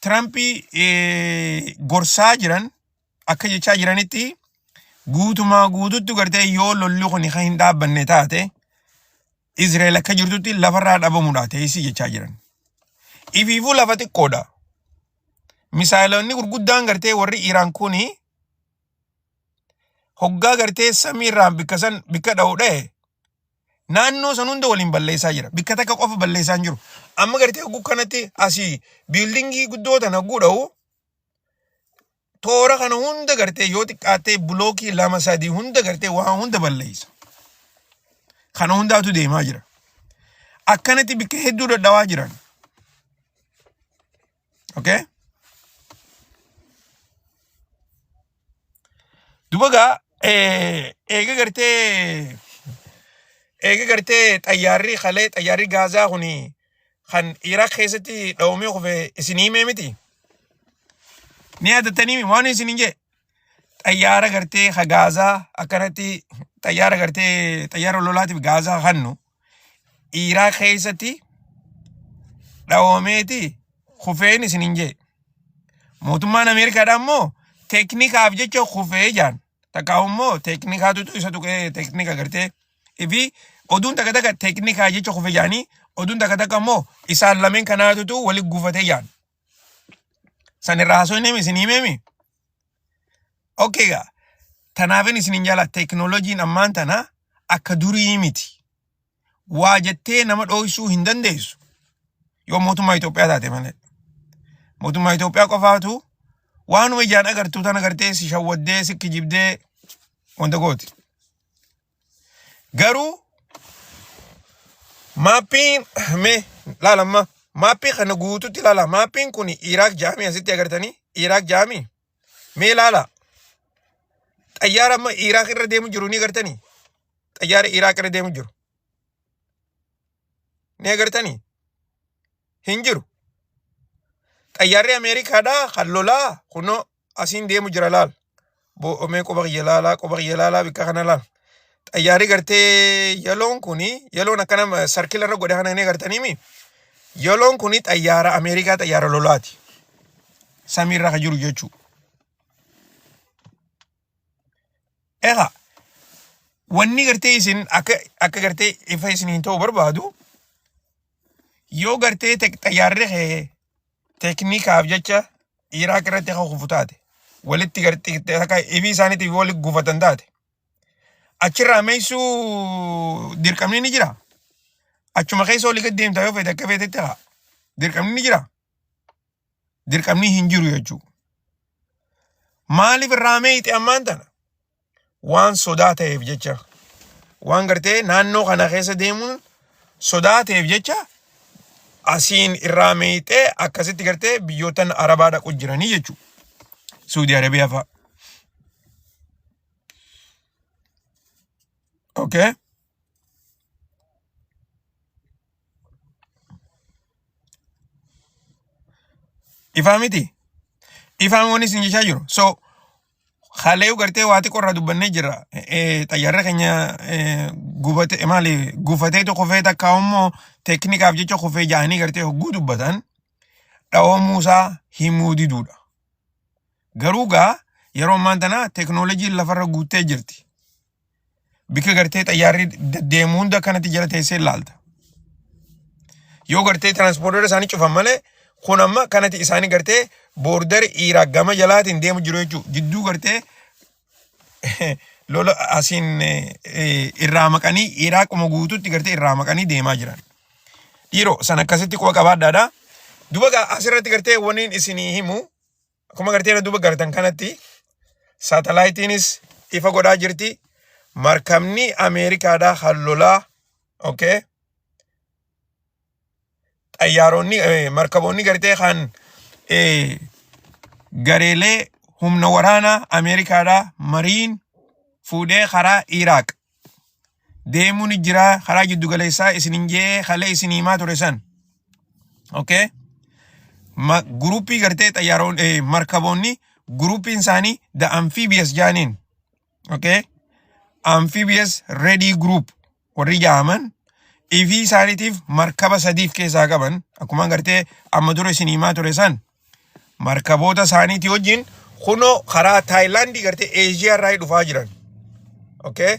[SPEAKER 1] Tirampii gorsaa jiran akka jechaa jiranitti guutumaa guututti gartee yoo lolli kun kan hin dhaabbanne taate Israa'el akka jirtutti lafarraa dhabamuudha teessii jechaa jiran. Ifiifuu lafa xiqqoodha. Misaayilonni gurguddaan gartee warri Iraan kuni hoggaa gartee samii irraan bikka san bikka dha'u dha'e naannoo san hunda waliin balleessaa jira. Bikka takka qofa balleessaa hin jiru. Amma gartee hogguu kanatti asii biildingii guddoo tana hogguu dha'u toora kana hunda gartee yoo xiqqaattee bulookii lama sadii hunda gartee waan hunda balleessa. Kana hundaatu deemaa jira. Akkanatti bikka hedduu dadhawaa jiran. Okay? Duba gaa eega gartee eega gartee xayyaarri kalee xayyaarri Gaazaa kuni kan Iraaq keessatti dhawamee kufe isin himee miti. Ni yaadattanii waan isin hin jee xayyaara gartee ka Gaazaa akkanatti xayyaara gartee xayyaara lolaatiif Gaazaa kannu Iraaq keessatti dhawameeti kufeen isin hin jee. Mootummaan Ameerikaadhaa immoo teeknikaaf jecha kufee jaan. Takkaa immoo teeknikaatu isa tuqee teeknika gartee fi oduun takka takka teeknikaa jecha kufe jaanii oduun takka takka immoo isaan lameen kanaatutu wali gufatee jaan. San irraa haasofne isin himeemi. Okay gaa. Tanaafin isin hin jala teeknooloojiin ammaan tana akka durii miti. Waa jettee nama dhooysuu hin dandeessu. Yoo mootummaa Itoophiyaa taate malee. Mootummaa Itoophiyaa qofaatu waanuma ijaan agartuu tana gartee si shawwaddee si kijibdee wanta gooti. Garuu maappiin mee laalamma maappii kana guututti ilaala. Maappiin kun Iraaq jaamii asitti agartanii Iraaq jaamii mee ilaala. Xayyaara amma Iraaq irra deemu jiru ni agartanii? Xayyaara Iraaq irra deemu jiru ni agartanii? Hin jiru. Xayyaarri Ameerikaadhaa kan lolaa kunoo asiin deemu jira laal. Mee quba kiyya laalaa quba kiyya laalaa bikka kana laal. Xayyaarri gartee yaloon kuni yaloon akkana sarkila irra godhe kana ni agartaniimi. Yaloon kuni xayyaara Ameerikaa xayyaara lolaati. Samiirra kan jiru jechuudha. Egaa wanni gartee isin akka akka gartee ifa isiniin ta'u barbaadu yoo gartee xayyaarri kee teeknikaaf jecha Iraaq irratti akka kufu taate walitti gartee akka ifii isaaniitiif walitti gufatan taate achirraa meessuu dirqamni ni jira. Achuma keessa olii gad deemtaa yoo feete akka feetetti haa dirqamni ni jira. Dirqamni hin jiru jechuudha. Maaliif irraa meeyxe ammaan tana? Waan sodaa ta'eef jecha. Waan gartee naannoo kana keessa deemuun sodaa ta'eef jecha asiin irraa meeyxee akkasitti gartee biyyootan Arabaa dhaqu jiranii jechuudha. Suudi Arabiyaa fa'a. Okay. Ifaa miti. Ifaan wanni isin jechaa jiru. So kalee gartee waa xiqqoo irraa dubbannee jirra. Xayyaarri keenya gubate maali gufatee kufee takka immoo teeknikaaf jecha kufee ja'anii gartee hogguu dubbatan dhawamuu isaa himuu diduudha. Garuu gaa yeroo ammaan tana teeknooloojiin lafarra guuttee jirti. Bikka gartee xayyaarri deddeemu hunda akkanatti jala teessee ilaalta. Yoo gartee tiraanspoortera isaanii cufan malee kun amma kanatti isaanii gartee boordari Iraaq gama jalaatiin deemu jiru jechuudha. Jidduu gartee lola asiin irraa maqanii Iraaquma guutuutti gartee irraa maqanii deemaa jiran. Dhiiroo san akkasitti quba qabaadhaadha. Duba gaa asirratti gartee waniin isinii himu Akkuma gartee na duuba gartan kanatti saatalaayitiinis ifa godhaa jirti. Markabni Ameerikaadhaa kan lolaa okay. Xayyaaronni markaboonni gartee kan gareelee humna waraanaa Ameerikaadhaa mariin fuudhee karaa Iraaq deemuun jira karaa jiddu galeessaa isinin jee kalee isin himaa ture san. Okay? Ma, guruppii gartee xayyaaroon markaboonni guruppiin isaanii the amphibious jaaniin. Okay? Amphibious ready group warri jaaman ifii isaaniitiif markaba sadiif keessaa qaban akkuma gartee amma dura isin himaa ture san markaboota isaaniitii wajjin kunoo karaa Taayilaandii gartee Eeshiyaa irraa dhufaa jiran. Okay?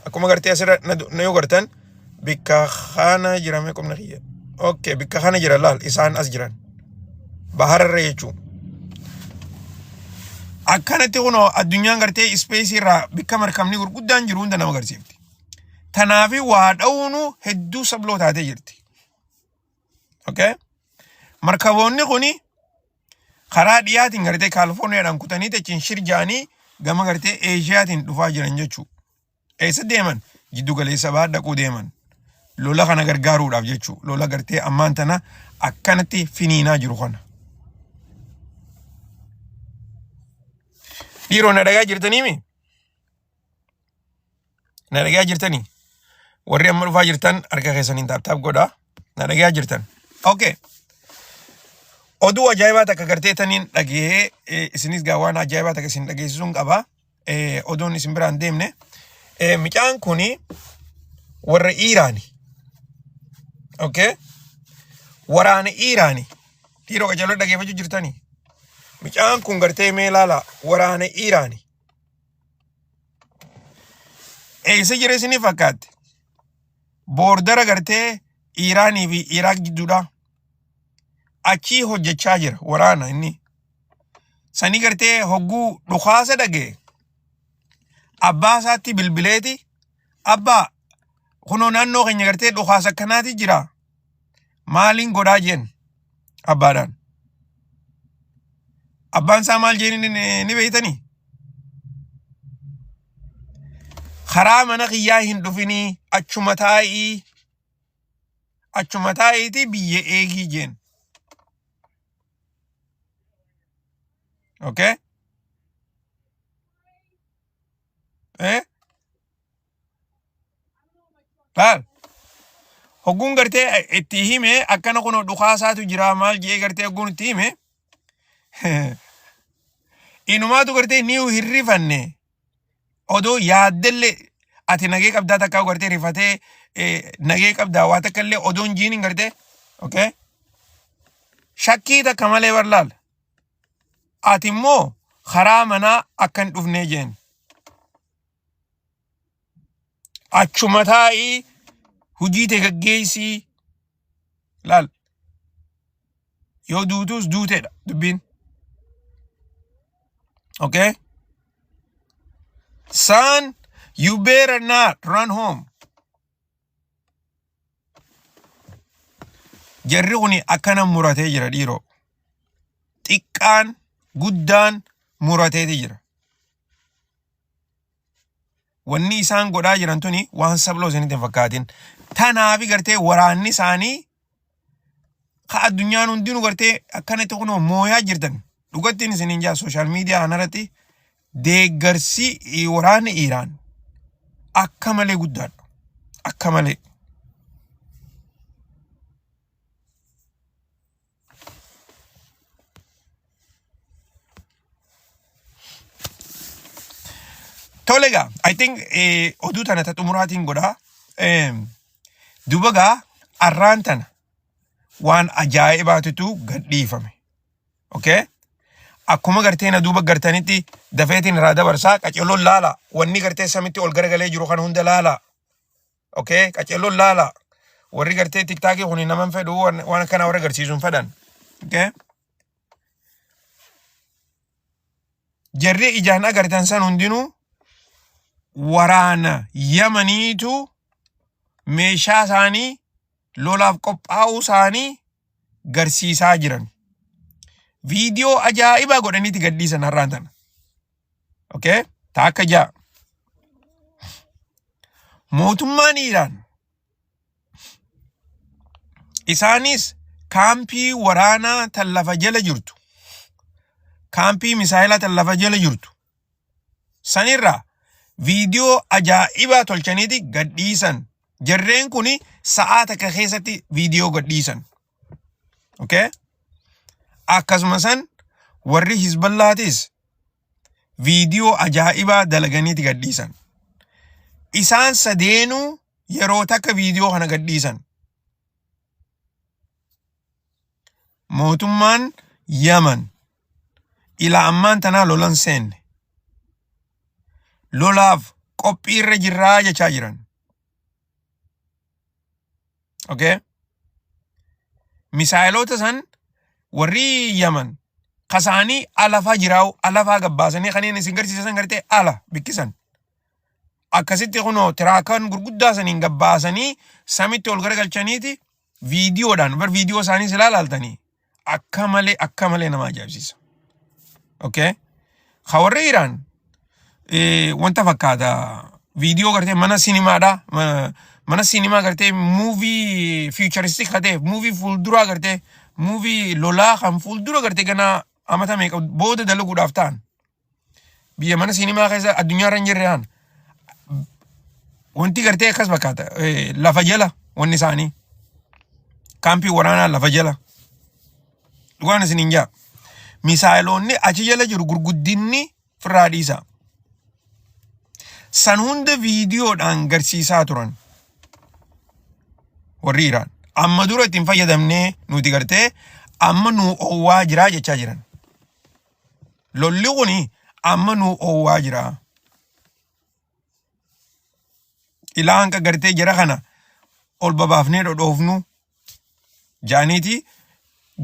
[SPEAKER 1] Akkuma gartee asirra na yoo gartan bikka kana jirame qubna kiyya. Okay, bikka kana jira laal isaan as jiran. Bahararra jechuun. Akkanatti kunoo addunyaan gartee ispeesii irraa bikka markabni gurguddaan jiru hunda nama agarsiifti. Tanaafi waa dha'uunu hedduu sabloo taatee jirti. Okay? Markaboonni kuni karaa dhiyaatiin gartee Kaalifoorniyaadhaan kutanii achiin shir ja'anii gama gartee Eeshiyaatiin dhufaa jiran jechuudha. Eessa deeman? Jiddu galeessa bahaa dhaquu deeman. Lola kana gargaaruudhaaf jechuudha. Lola gartee ammaan tana akkanatti finiinaa jiru kana. Dhiiroo na dhagaa jirtaniimi? Na dhagaa jirtanii? Warri amma dhufaa jirtan harka keessaniin taap taap godhaa. Na dhagaa jirtan. Okay. Oduu ajaa'ibaa takka gartee taniin dhagee isinis gaa waan ajaa'ibaa takka isin dhageessisuun qaba. Oduun isin biraan deemne. Micaan kuni warra Iiraani. Okay. Waraana Iiraani. Dhiiroo qajeeloo dhageeffachuu jirtanii. Micaan kun gartee mee ilaala waraana Iiraani. Eessa jira isinii fakkaatte? Boordara gartee Iiraanii fi Iraaq jidduudha. Achii hojjechaa jira waraana inni. Sanii gartee hogguu dhukaasa dhagee abbaa isaatti bilbileeti abbaa kunoo naannoo keenya gartee dhukaasa akkanaati jira maaliin godhaa jeen abbaadhaan. Abbaan isaa maal jeen ni beektanii? Karaa mana kiyyaa hin dhufinii achuma taa'ii achuma taa'iitii biyya eegii jeen. Okay? Eh? Laal. Hogguun gartee itti hime akkana kunoo dhukaasaatu jira maal jedhee gartee hogguun itti hime inumaatu gartee niu hin rifanne odoo yaaddellee ati nagee qabdaa takkaa gartee rifatee nagee qabdaa waa takka illee odoo hin jiinin gartee okay shakkii takka malee bar laal ati immoo karaa manaa akka hin dhufnee jeen achuma taa'ii hujii tee gaggeessii laal yoo duutuus duuteedha dubbiin okay son you better not run home jarri kuni akkana muratee jira dhiiroo xiqqaan guddaan murateeti jira Wanni isaan godhaa jiran tuni waan sabloo isinitti hin fakkaatin. Tanaafi gartee waraanni isaanii ka addunyaan hundinuu gartee akkanatti kunoo mooyaa jirtan. Dhugattiin isiniin jaa sooshaal miidiyaa kanarratti deeggarsi waraanni Iiraan akka malee guddaadha. Akka malee. Tole egaa, I think oduu tana ta xumuraatiin godhaa. Duba gaa arraan tana waan ajaa'ibaatutu gadhiifame. Okay? Akkuma gartee na duuba gartanitti dafeetiin irraa dabarsaa qaceelloon laala. Wanni gartee samitti ol garagalee jiru kan hunda laala. Okay? Qaceelloon laala. Warri gartee tiktaakii kun naman fedhu waan akkanaa warra agarsiisu hin fedhan. Okay? Jarri ijaan agartan san hundinuu waraana Yamaniitu meeshaa isaanii lolaaf qophaa'uu isaanii garsiisaa jiran. Viidiyoo ajaa'ibaa godhaniiti gadhiisan har'aan tana. Okay? Ta akka ja'a. Mootummaan Iiraan isaanis kaampii waraanaa tan lafa jala jirtu, kaampii misaayilaa tan lafa jala jirtu sanirraa Viidiyoo ajaa'ibaa tolchaniiti gadhiisan. Jarreen kun sa'aa takka keessatti viidiyoo gadhiisan. Okay? Akkasuma san warri Hizballaatis viidiyoo ajaa'ibaa dalaganiiti gadhiisan. Isaan sadeenuu yeroo takka viidiyoo kana gadhiisan. Mootummaan Yaman ilaa ammaan tanaa lolan seenne. Lolaaf qophii irra jirraa jechaa jiran. Okay? Misaayiloota san warri Yaman kasaanii alafaa jiraa'u alafaa gabbaasanii kanneen isin garsiisan gartee ala bikkisan. Akkasitti kunoo tiraakan gurguddaa saniin gabbaasanii samitti ol garagalchaniiti viidiyoodhaan bar viidiyoo isaanii silaa ilaaltanii akka malee akka malee nama ajaa'ibsiisa. Okay? Ka warri Iraan wanta fakkaata viidiyoo gartee mana sinimaadha. Mana sinimaa gartee muuvii futuristic ka ta'e muuvii fuulduraa gartee muuvii lolaa kan fuuldura gartee ganaa amata meeqa booda dalaguudhaaf ta'an. Biyya mana siinimaa keessa addunyaa irra hin jirre haan. Wanti gartee akkas fakkaata. Lafa jala wanni isaanii. Kaampii waraanaa lafa jala. Dhugaan isin hin jaa. Misaayiloonni achi jala jiru gurguddinni firraa dhiisa. San hunda viidiyoodhaan garsiisaa turan. Warri Iraan. Amma dura ittiin fayyadamnee nuti gartee amma nu oowwaa jiraa jechaa jiran. Lolli kuni amma nu oowwaa jira. Ilaa hanqa gartee jara kana ol babaafnee dhodhoofnu jaaniiti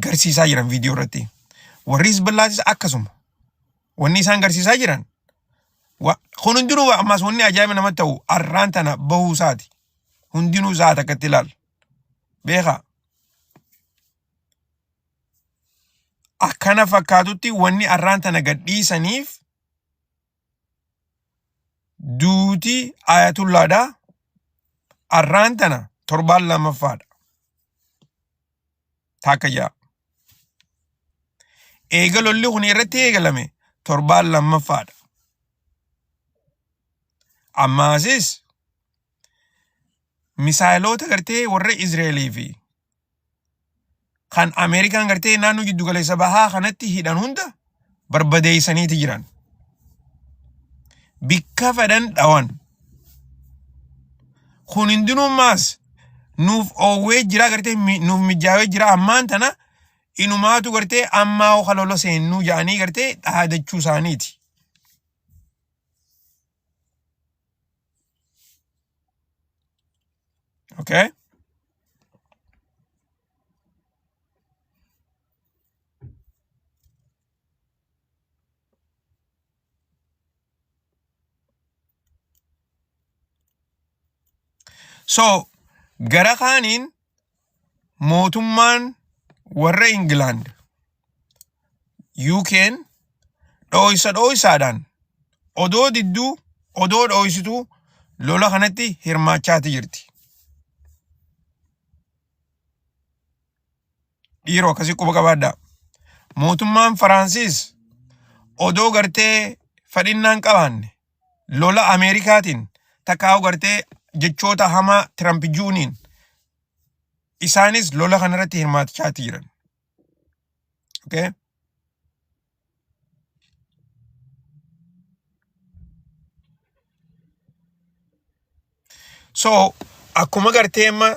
[SPEAKER 1] garsiisaa jiran viidiyoo irratti. Warri Hizballaatis akkasuma. Wanni isaan garsiisaa jiran kun hundinuu ammas wanni ajaa'iba namatti ta'u arraan tana bahuu isaati. Hundinuu isaa takkatti ilaal. Beekaa. Akkana fakkaatutti wanni arraan tana gad dhiisaniif duuti ayatullaadha. Arraan tana torbaan lammaffaadha. Takka ja'a. Eega lolli kun irratti eegalame torbaan lammaffaadha. Ammaasis misaayiloota gartee warra Izreelii fi kan Ameerikaan gartee naannoo jiddu galeessa bahaa kanatti hidhan hunda barbadeessaniiti jiran. Bikka fedhan dhawan. Kun hundinuu maas nuuf oowwee jira gartee nuuf mijaawee jira ammaan tana inumaatu gartee ammaa hoo lola seennuu jedhanii gartee dhaadachuu isaaniiti. Okay? So, gara kaaniin mootummaan warra Ingilaand UK'n dhooysa dhooysaadhaan odoo didduu odoo dhooysituu lola kanatti hirmaachaati jirti. Dhiiroo akkasii quba qabaadhaa. Mootummaan Faraansiis odoo gartee fadhinnaan qabaanne lola Ameerikaatiin takkaa'u gartee jechoota hamaa Tiramp juuniin isaanis lola kanarratti hirmaachaati jiran. Okay? So akkuma gartee amma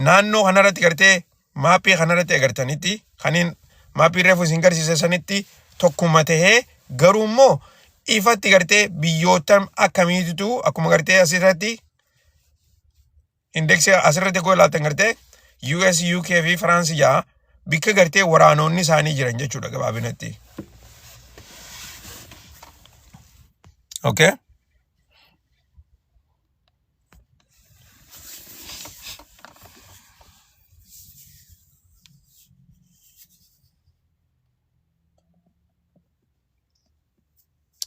[SPEAKER 1] naannoo kanarratti gartee maappii kanarratti agartanitti kaniin maappii reefu isin garsiise sanitti tokkuma tahee garuu immoo ifatti gartee biyyoota akkamiititu akkuma gartee asirratti indeksii asirratti koo ilaaltan gartee US, UK fi France jaa bikka gartee waraanonni isaanii jiran jechuudha gabaabinatti. Okay?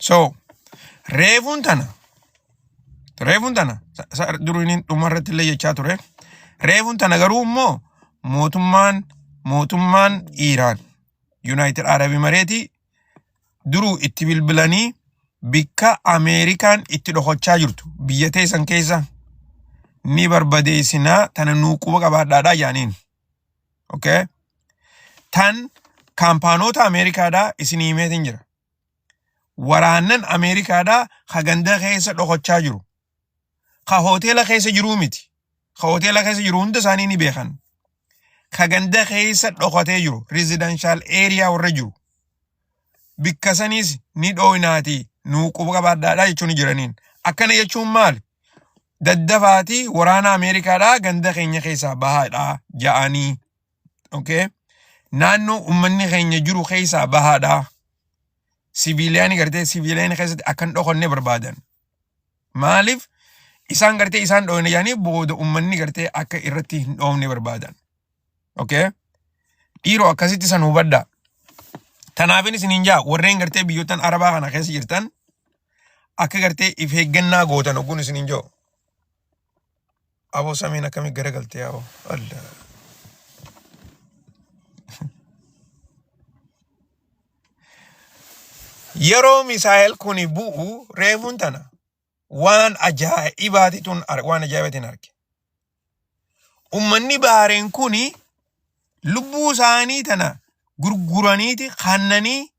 [SPEAKER 1] So, reefuun tana reefuun tana duriin dhuma irratti illee jechaa ture. Reefuun tana garuu immoo mootummaan Iiraan Yuunaayitid Arab Imareetii duruu itti bilbilanii Bikka Ameerikaan itti dhokochaa jirtu biyya teessan keessa ni barbadeessinaa tana nuu quba qabaadhaadhaa jaaniin. Okay? Tan kaampaanoota Ameerikaadhaa isinii himeetiin jira. Waraannan Ameerikaadhaa ka ganda keessa dhokochaa jiru. Ka hoteela keessa jiruu miti. Ka hoteela keessa jiru hunda isaanii ni beekan. Ka ganda keessa dhokatee jiru residential area warra jiru. Bikka saniis ni dhooynaati nuu quba qabaadhaadhaa jechuun ni jiraniin. Akkana jechuun maali? Daddafaatii waraana Ameerikaadhaa ganda keenya keessaa bahaadhaa ja'anii. Okay? Naannoo uummanni keenya jiru keessaa bahaadhaa. Siviiliyaanii gartee siviiliyaanii keessatti akka hin dhokanne barbaadan. Maaliif isaan gartee isaan dhoofne jedhanii booda uummanni gartee akka irratti hin dhoofne barbaadan. Okay? Dhiiroo akkasitti san hubadhaa. Tanaafin isiniin jaa warreen gartee biyyoottan Arabaa kana keessa jirtan akka gartee if eeggannaa gootan ogguun isiniin jiru. Aboo samiin akkamii garagaltee aboo. Allah. Yeroo misaa'el kuni bu'u reefuun tana waan ajaa'ibaati tun waan ajaa'ibaatiin arge. Ummanni Bahareen kuni lubbuu isaanii tana gurguraniiti kannanii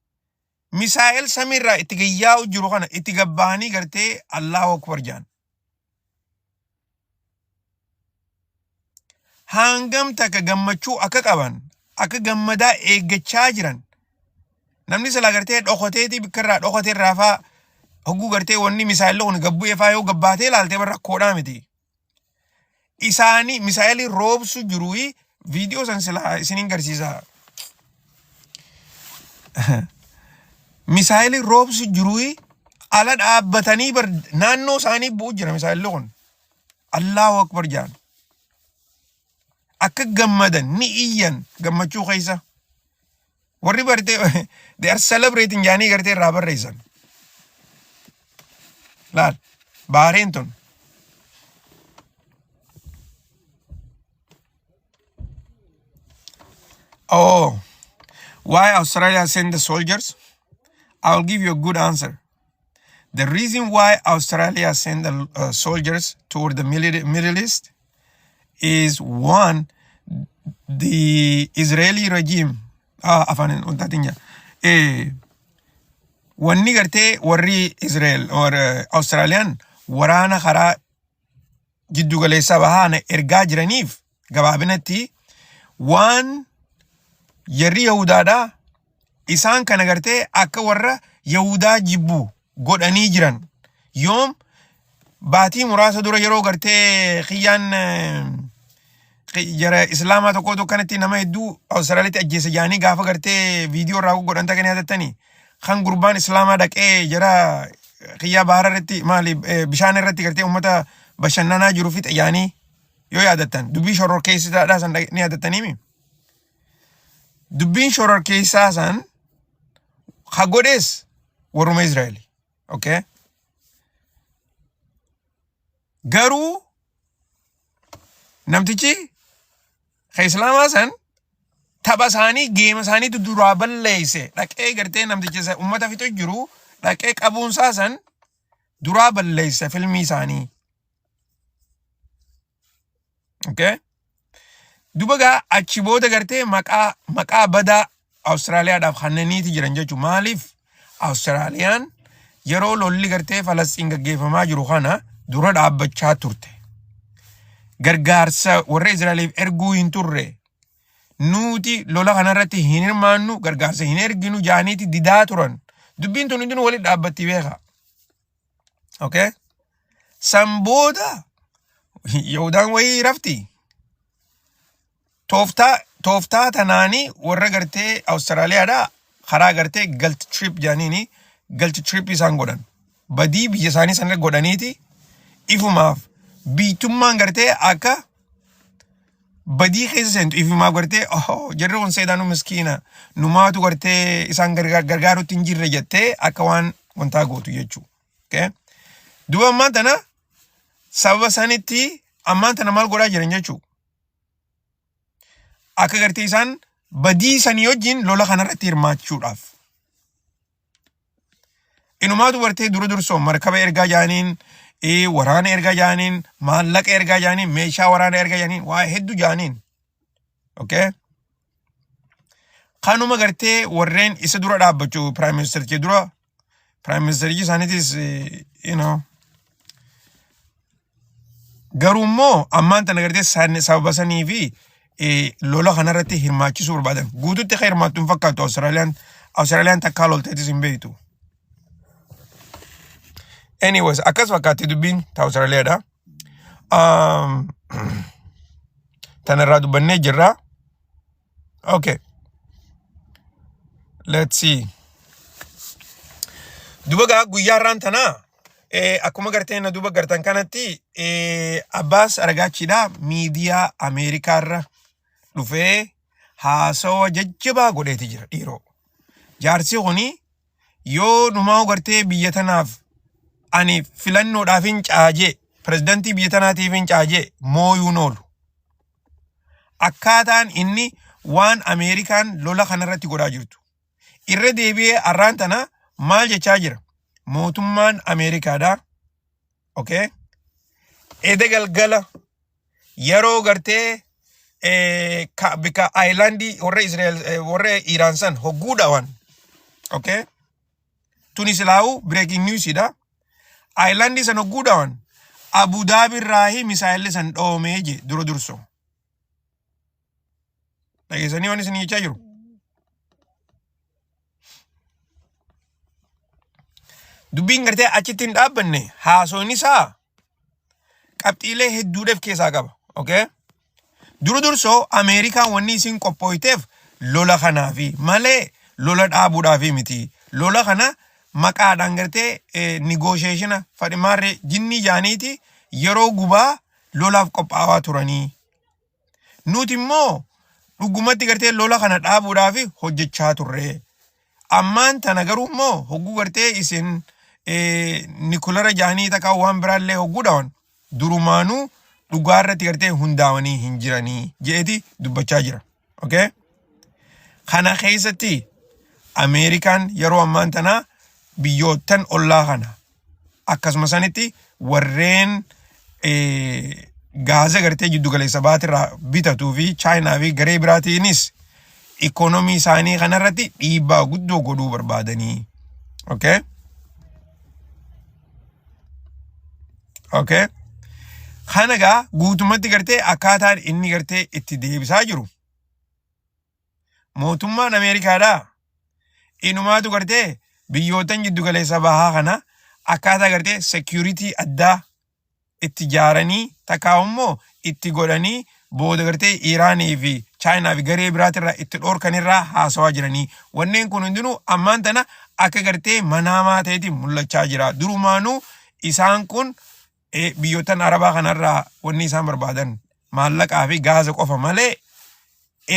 [SPEAKER 1] misaa'el samiirraa itti gayyaa'u jiru kana itti gabbahanii gartee Allahu Akbar jaan. Hangam takka gammachuu akka qaban akka gammadaa eeggachaa jiran namni silaa gartee dhokoteetii bikka irraa dhokotee irraa faa hogguu gartee wanni misaa'elli kun gabbu'ee faa yoo gabbaatee ilaalte bara rakkoodhaa miti. Isaanii misaa'elii roobsu jiru viidiyoo san silaa isiniin garsiisa. Misaa'elii roobsu jiru ala dhaabbatanii bar naannoo isaanii bu'u jira misaa'elli kun. Allahu Akbar jaan. Akka gammadan ni iyyan gammachuu keessa. Warri bartee they are celebrating jaanii gartee irraa barreessan. Laal baareen tun. Oh, why Australia send the soldiers? I will give you a good answer. The reason why Australia send the soldiers toward the Middle East is one, the Israeli regime, ah, afaan wantaatiin jira. Wanni gartee warri Israel or Australiyaan waraana karaa jiddu galeessa bahaana ergaa jiraniif gabaabinatti waan jarri Yahudaadhaa isaan kana gartee akka warra Yahudaa jibbu godhanii jiran. Yoom baatii muraasa dura yeroo gartee kiyyaan jara Islaamaa tokko tokkanatti nama hedduu Awustiraaliyaatti ajjeese jaanii gaafa gartee viidiyoo irraa godhan takka ni yaadattanii kan gurbaan Islaamaa dhaqee jara kiyyaa bahara irratti maali bishaan irratti gartee uummata bashannanaa jiru fixe jaanii yoo yaadattan dubbii shororkeessitaadhaa san ni yaadattaniimi. Dubbiin shororkeessaa san ha godhees warruma Israa'eli. Okay? Garuu namtichi ka Islaamaa san tapha isaanii geema isaaniitu duraa balleesse dhaqee gartee namticha isa ummata fixu jiru dhaqee qabuunsaa san duraa balleesse filmii isaanii. Okay? Duba gaa achi booda gartee maqaa maqaa badaa Awustiraaliyaadhaaf kanneniiti jiran jechuudha. Maaliif Awustiraaliyaan yeroo lolli gartee Falasxiin gaggeeffamaa jiru kana dura dhaabbachaa turte. Gargaarsa warra Israa'eliif erguu hin turre. Nuti lola kanarratti hin hirmaannu gargaarsa hin erginu jaaniiti didaa turan. Dubbiin tun hundinuu walitti dhaabbatti beeka. Okay? San booda Yahudaan wayii rafti. Tooftaa tooftaa tanaanii warra gartee Awustiraaliyaadhaa karaa gartee guilt trip jedhaniini guilt trip isaan godhan. Badii biyya isaanii sana godhaniiti ifumaaf biitummaan gartee akka badii keessa seentu ifumaaf gartee oh, jarri kun seedaanuu miskiina numaatu gartee isaan gargaarutti hin jirre jettee akka waan wantaa gootu jechuudha. Okay? Duuba ammaan tana sababa sanitti ammaan tana maal godhaa jiran jechuudha. Akka gartee isaan badii sanii wajjin lola kanarratti hirmaachuudhaaf. Inumaatu gartee dura dursoo markaba ergaa jaaniin, waraana ergaa jaaniin, maallaqa ergaa jaaniin, meeshaa waraana ergaa jaaniin, waa hedduu jaaniin. Okay? Kanuma gartee warreen isa dura dhaabbachuu prime ministericha dura prime ministerichi isaaniitis garuu immoo ammaan tana gartee sababa sanii fi lola kanarratti hirmaachisuu barbaadan. Guututti kan hirmaattu hin fakkaattu Awustiraaliyaan. Awustiraaliyaan takkaa lolteetis hin beektu. Anyways, akkas fakkaatti dubbiin ta Awustiraaliyaadha. Tanarraa dubbannee jirra. Okay. Let's see. Duba gaa guyyaa har'aan tanaa akkuma gartee na duba gartan kanatti Abbaas Aragaachiidha miidiyaa Ameerikaarra dhufee haasawa jajjabaa godheeti jira dhiiroo. Jaarsi kuni yoo dhumaa gartee biyya tanaaf ani filannoodhaaf hin caajee pirezidantii biyya tanaatiif hin caajee mooyuun oolu. Akkaataan inni waan Ameerikaan lola kanarratti godhaa jirtu. Irra deebi'ee arraan tana maal jechaa jira? Mootummaan Ameerikaadha. Okay? Eda galgala yeroo gartee bika aayilaandii warra Israa'el warra Iiraan san hogguu dhawan. Okay? Tuni silaa'uu breaking newsidha. Aayilaandii san hogguu dhawan Abu Dhaabi irraahi misaayilli san dhoomee je dura durso. Dhageessanii waan isin jechaa jiru. Dubbiin gartee achitti hin dhaabbanne haasoon isaa qabxiilee hedduudhaaf keessaa qaba. Okay? Dura dursoo Ameerikaan wanni isin qophooyteef lola kanaafi malee lola dhaabuudhaafi miti. Lola kana maqaadhaan gartee nigoosheeshina fadhimaarree jinnii jaaniiti yeroo gubaa lolaaf qophaawaa turanii. Nuti immoo dhugumatti gartee lola kana dhaabuudhaaf hojjechaa turre. Ammaan tana garuu immoo hogguu gartee isin nikulara jaanii takka waan biraallee hogguu dhawan durumaanuu dhugaa irratti gartee hundaa'anii hin jiranii je'eeti dubbachaa jira. Okay? Kana keessatti Ameerikaan yeroo ammaan tanaa biyyoottan ollaa kana akkasuma sanitti warreen gaaza gartee jiddu galeessa baatirraa bitatuu fi chaayinaa fi garee biraatiinis ikoonomii isaanii kanarratti dhiibbaa guddoo godhuu barbaadanii. Okay? Okay? Kana gaa guutumatti gartee akkaataan inni gartee itti deebisaa jiru. Mootummaan Ameerikaadhaa inumaatu gartee biyyootan jiddu galeessa bahaa kana akkaataa gartee security addaa itti ijaaranii takkaa immoo itti godhanii booda gartee Iiraanii fi Chaayinaa fi garee biraatirraa itti dhoorkanirraa haasawaa jiranii. Wanneen kun hundinuu ammaan tana akka gartee manaamaa ta'eeti mul'achaa jira. Durumaanuu isaan kun biyyootan Arabaa kanarraa wanni isaan barbaadan maallaqaa fi gaaza qofa malee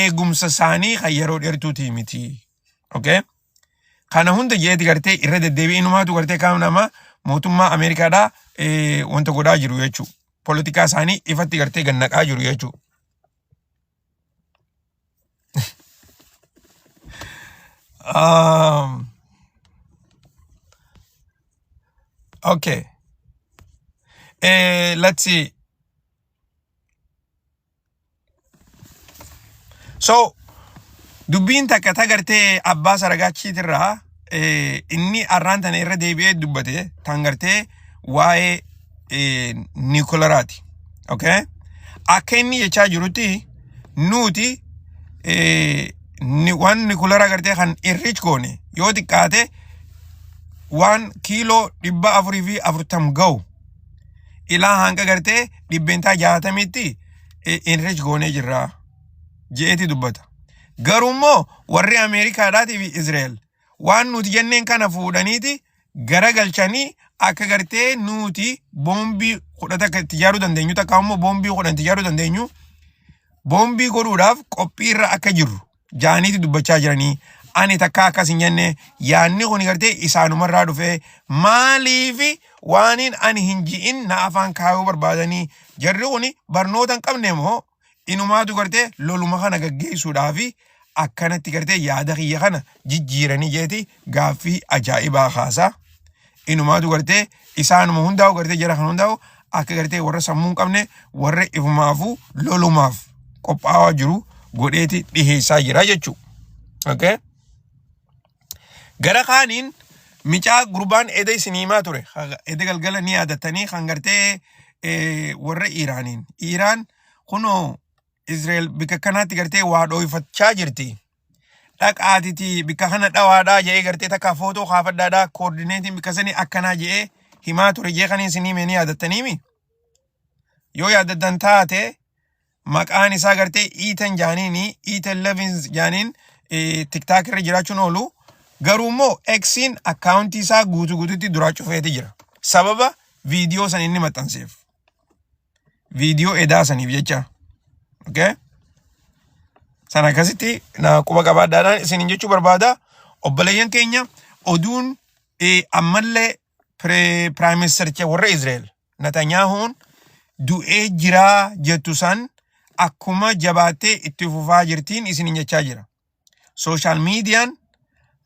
[SPEAKER 1] eegumsa isaanii kan yeroo dheertuutii miti. Okay? Kana hunda jeeti gartee irra deddeebi'ee inumaatu gartee qaama namaa mootummaa Ameerikaadhaa wanta godhaa jiru jechuudha. Poolitikaa isaanii ifatti gartee gannaqaa jiru jechuudha. Okay. Let's see. So dubbiin takka ta gartee abbaa saragaachiitirraa inni arraan tana irra deebi'ee dubbate tan gartee waa'ee niikolaraati. Okay? Akka inni jechaa jirutti nuti waan niikolaraa gartee kan irrich goone yoo xiqqaate waan kiiloo 440 ga'u ilaa hanga gartee 60%tti enrich goonee jirra je'eeti dubbata. Garuu immoo warri Ameerikaadhaatii fi Israa'el waan nuti jenneen kana fuudhaniiti garagalchanii akka gartee nuti boombii 10 takka itti ijaaruu dandeenyu takka immoo boombii 10 itti ijaaruu dandeenyu boombii godhuudhaaf qophiirra akka jirru jaaniiti dubbachaa jiranii. Ani takka akkas hin jenne yaanni kun gartee isaanumarraa dhufee maaliifi waaniin ani hin ji'in na afaan kaayuu barbaadanii jarri kun barnoota hin qabne moo inumaatu gartee loluma kana gaggeessuudhaafi akkanatti gartee yaada kiyya kana jijjiiranii jeeti gaaffii ajaa'ibaa kaasaa. Inumaatu gartee isaanuma hundaa'u gartee jara kan hundaa'u akka gartee warra sammuu hin qabne warra ifumaafuu lolumaaf qophaa'aa jiru godheeti dhiheessaa jira jechuudha. Okay? Gara kaaniin micaa gurbaan eda isin himaa ture. Eda galgala ni yaadattanii kan gartee warra Iiraaniin. Iiraan kunoo Israa'el bikka kanaatti gartee waa dhooyfachaa jirti. Dhaqaatiti bikka kana dhawaadhaa jedhee gartee takka footoo kaafadhaadhaa koordineetiin bikka sanii akkanaa jedhee himaa ture jee kan isin hime ni yaadattaniimi. Yoo yaadattan taate maqaan isaa gartee Ethan jaaniini Ethan Levins jaaniin TikTok irra jiraachuun oolu garuu immoo X'n akkaawuntii isaa guutuu guutuutti duraa cufeeti jira. Sababa viidiyoo san inni maxxanseef. Viidiyoo edaa saniif jecha. Okay? Sana akkasitti na quba qabaadhaadhaan isiniin jechuu barbaada. Obboleeyyan keenya oduun ammallee Prime Ministericha warra Israa'el Natanyaahuun du'ee jiraa jettu san akkuma jabaattee itti fufaa jirtiin isiniin jechaa jira. Sooshaal miidiyaan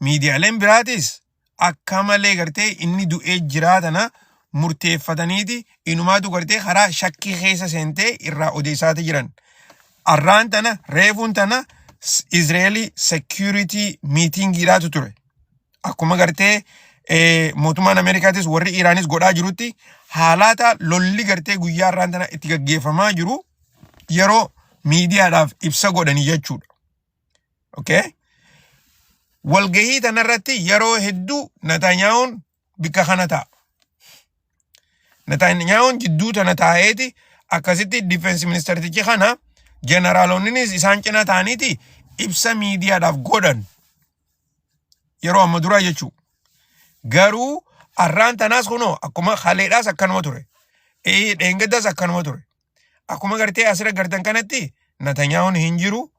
[SPEAKER 1] miidiyaaleen biraatis akka malee gartee inni du'ee jiraa tana murteeffataniiti inumaatu gartee karaa shakkii keessa seentee irraa odeessaati jiran. Arraan tana reefuun tana Israeli security meetingiidhaatu ture. Akkuma gartee mootummaan Ameerikaatis warri Iraanis godhaa jirutti haalaata lolli gartee guyyaa har'aan tana itti gaggeeffamaa jiru yeroo miidiyaadhaaf ibsa godhanii jechuudha. Okay? Walgahii tanarratti yeroo hedduu Netanyahuun bikka kana ta'a. Netanyahuun jidduu tana taa'eeti akkasitti difeensi ministeertichi kana jeneraalonnis isaan cina ta'aniiti ibsa miidiyaadhaaf godhan. Yeroo amma duraa jechuudha. Garuu arraan tanaas kunoo akkuma haleedhaas akkanuma ture. Dheengaddaas akkanuma ture. Akkuma gartee asirra gartan kanatti Netanyahuun hin jiru.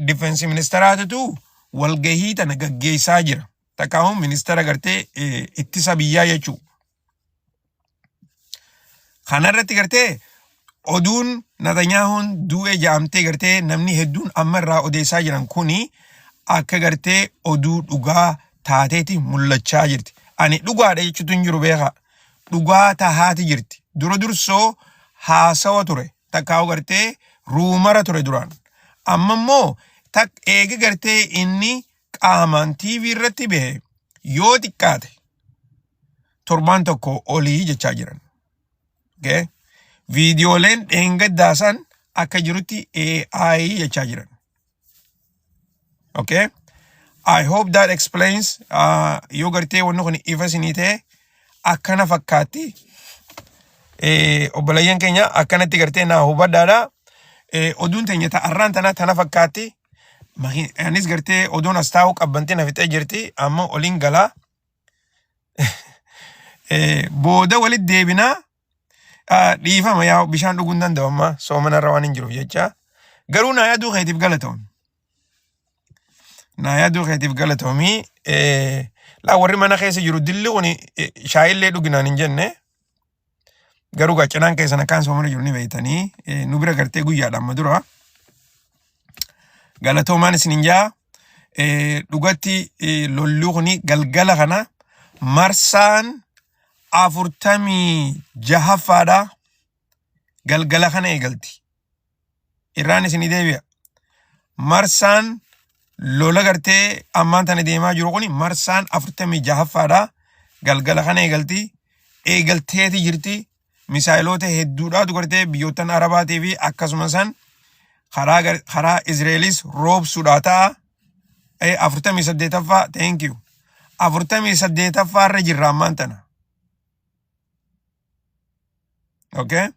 [SPEAKER 1] Difeensi ministeeraatitu walgahii tana gaggeessaa jira. Takkaa'uun ministeera gartee ittisa biyyaa jechuudha. Kanarratti gartee oduun Netanyahuun du'e ja'amtee gartee namni hedduun amma irraa odeessaa jiran kuni akka gartee oduu dhugaa taateeti mul'achaa jirti. Ani dhugaadha jechuutu hin jiru beekaa. Dhugaa tahaati jirti. Dura dursoo haasawa ture. Takkaa'u gartee ruumara ture duraan. Amma immoo tak eega gartee inni qaamaan TV irratti bahe yoo xiqqaate torbaan tokko olii jechaa jiran. Okay? Viidiyooleen dheengaddaa san akka jirutti AI jechaa jiran. Okay? I hope that explains yoo gartee wanni kun ifa isinii ta'e akkana fakkaatti. Obboleeyyan keenya akkanatti gartee naa hubadhaadha. Oduun teenya ta arraan tana tana fakkaatti. Anis gartee oduun as taa'u qabbantee na fixee jirti. Amma oliin galaa. Booda walitti deebinaa. Dhiifama yaa bishaan dhuguu hin danda'u amma soomanarra waan hin jiruuf jecha. Garuu naa yaaduu keetiif galatoomi. Naa yaaduu keetiif galatoomi. Laa warri mana keessa jiru dilli kun shaayillee dhuginaan hin jenne. Garuu gaa cinaan keessan akkaan soomana jiru ni beektanii nu bira gartee guyyaadha amma dura. Galatoomaan isinin jaa dhugatti lolli kuni galgala kana marsaan 46ffaadha galgala kana eegalti. Irraan isinii deebi'a. Marsaan lola gartee ammaan tana deemaa jiru kuni marsaan 46ffaadha. Galgala kana eegalti. Eegalteeti jirti. Misaayiloota hedduudhaatu gartee biyyoottan Arabaatii fi akkasuma san karaa karaa Israa'elis roobsuudhaa ta'a. 48ffaa thank you. 48ffaa irra jirra ammaan tana. Okay?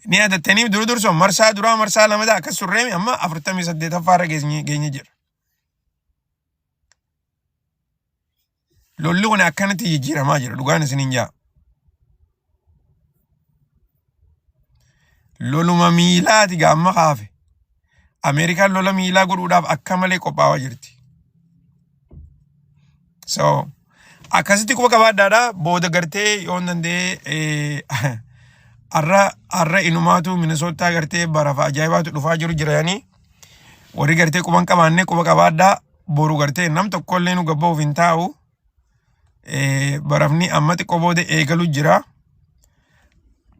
[SPEAKER 1] Ni yaadattanii dura dursoo marsaa duraa marsaa lamadaa akkas turreemi amma 48ffaa irra geenye jira. Lolli kun akkanatti jijjiiramaa jira dhugaan isiniin jaa. Loluma miilaati gaamma kaafe. Ameerikaan lola miilaa godhuudhaaf akka malee qophaa'aa jirti. So akkasitti quba qabaadhaadha booda gartee yoon danda'e arra arra inumaatu Minisootaa gartee barafa ajaa'ibaatu dhufaa jiru jiranii warri gartee quban qabaanne quba qabaadhaa boru gartee nam tokkollee nu gabba'uuf hin taa'u. Barafni amma xiqqoo booda eegalu jira.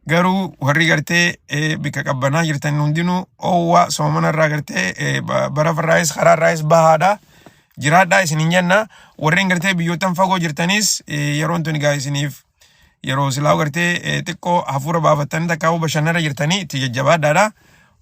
[SPEAKER 1] Garuu warri gartee bikka qabbanaa jirtan hundinuu oowwaa soomana irraa gartee barafarraayis karaarraayis bahaadha. Jiraadhaa isinin jenna. Warreen gartee biyyoottan fagoo jirtanis yeroon tun egaa isiniif yeroo silaa gartee xiqqoo hafuura baafattanii takkaa'uu bashannana jirtanii itti jajjabaadhaadha.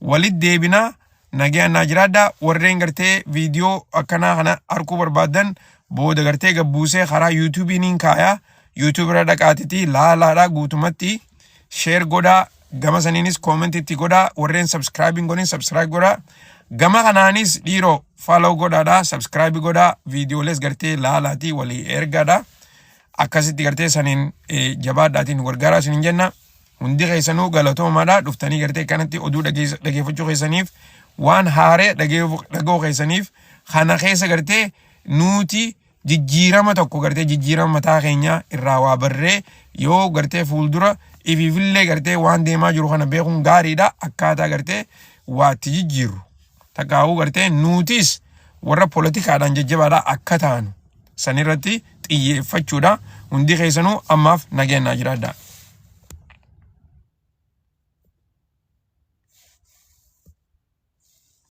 [SPEAKER 1] Walit deebinaa, nagayaan naa jiraadhaa. Warreen gartee viidiyoo akkanaa kana arguu barbaaddan booda gartee gabbuusee karaa yuutuubii niin kaayaa. YouTube irra dhaqaatiti laalaadha. Guutumatti share godhaa, gama saniinis comment itti godhaa. Warreen subscribe hin godhin subscribe godhaa. Gama kanaanis dhiiroo follow godhaadha, subscribe godhaa, viidiyoolees gartee laalaatii walii ergaadha. Akkasitti gartee saniin jabaadhaatiin gargaaraa isinin jenna. Hundi keessanuu galatoomaadha. Dhuftanii gartee kanatti oduu dhageeffachuu keessaniif, waan haaree dhaga'uu keessaniif, kana keessa gartee nuti jijjiirama tokko gartee jijjiirama mataa keenyaa irraa waa barree yoo gartee fuuldura ifiifillee gartee waan deemaa jiru kana beekuun gaariidha. Akkaataa gartee waa itti jijjiirru takkaa'uu gartee nutis warra poolitikaadhaan jajjabaadha akka taanu sanirratti xiyyeeffachuudha. Hundi keessanuu ammaaf nageenyaa jiraadha.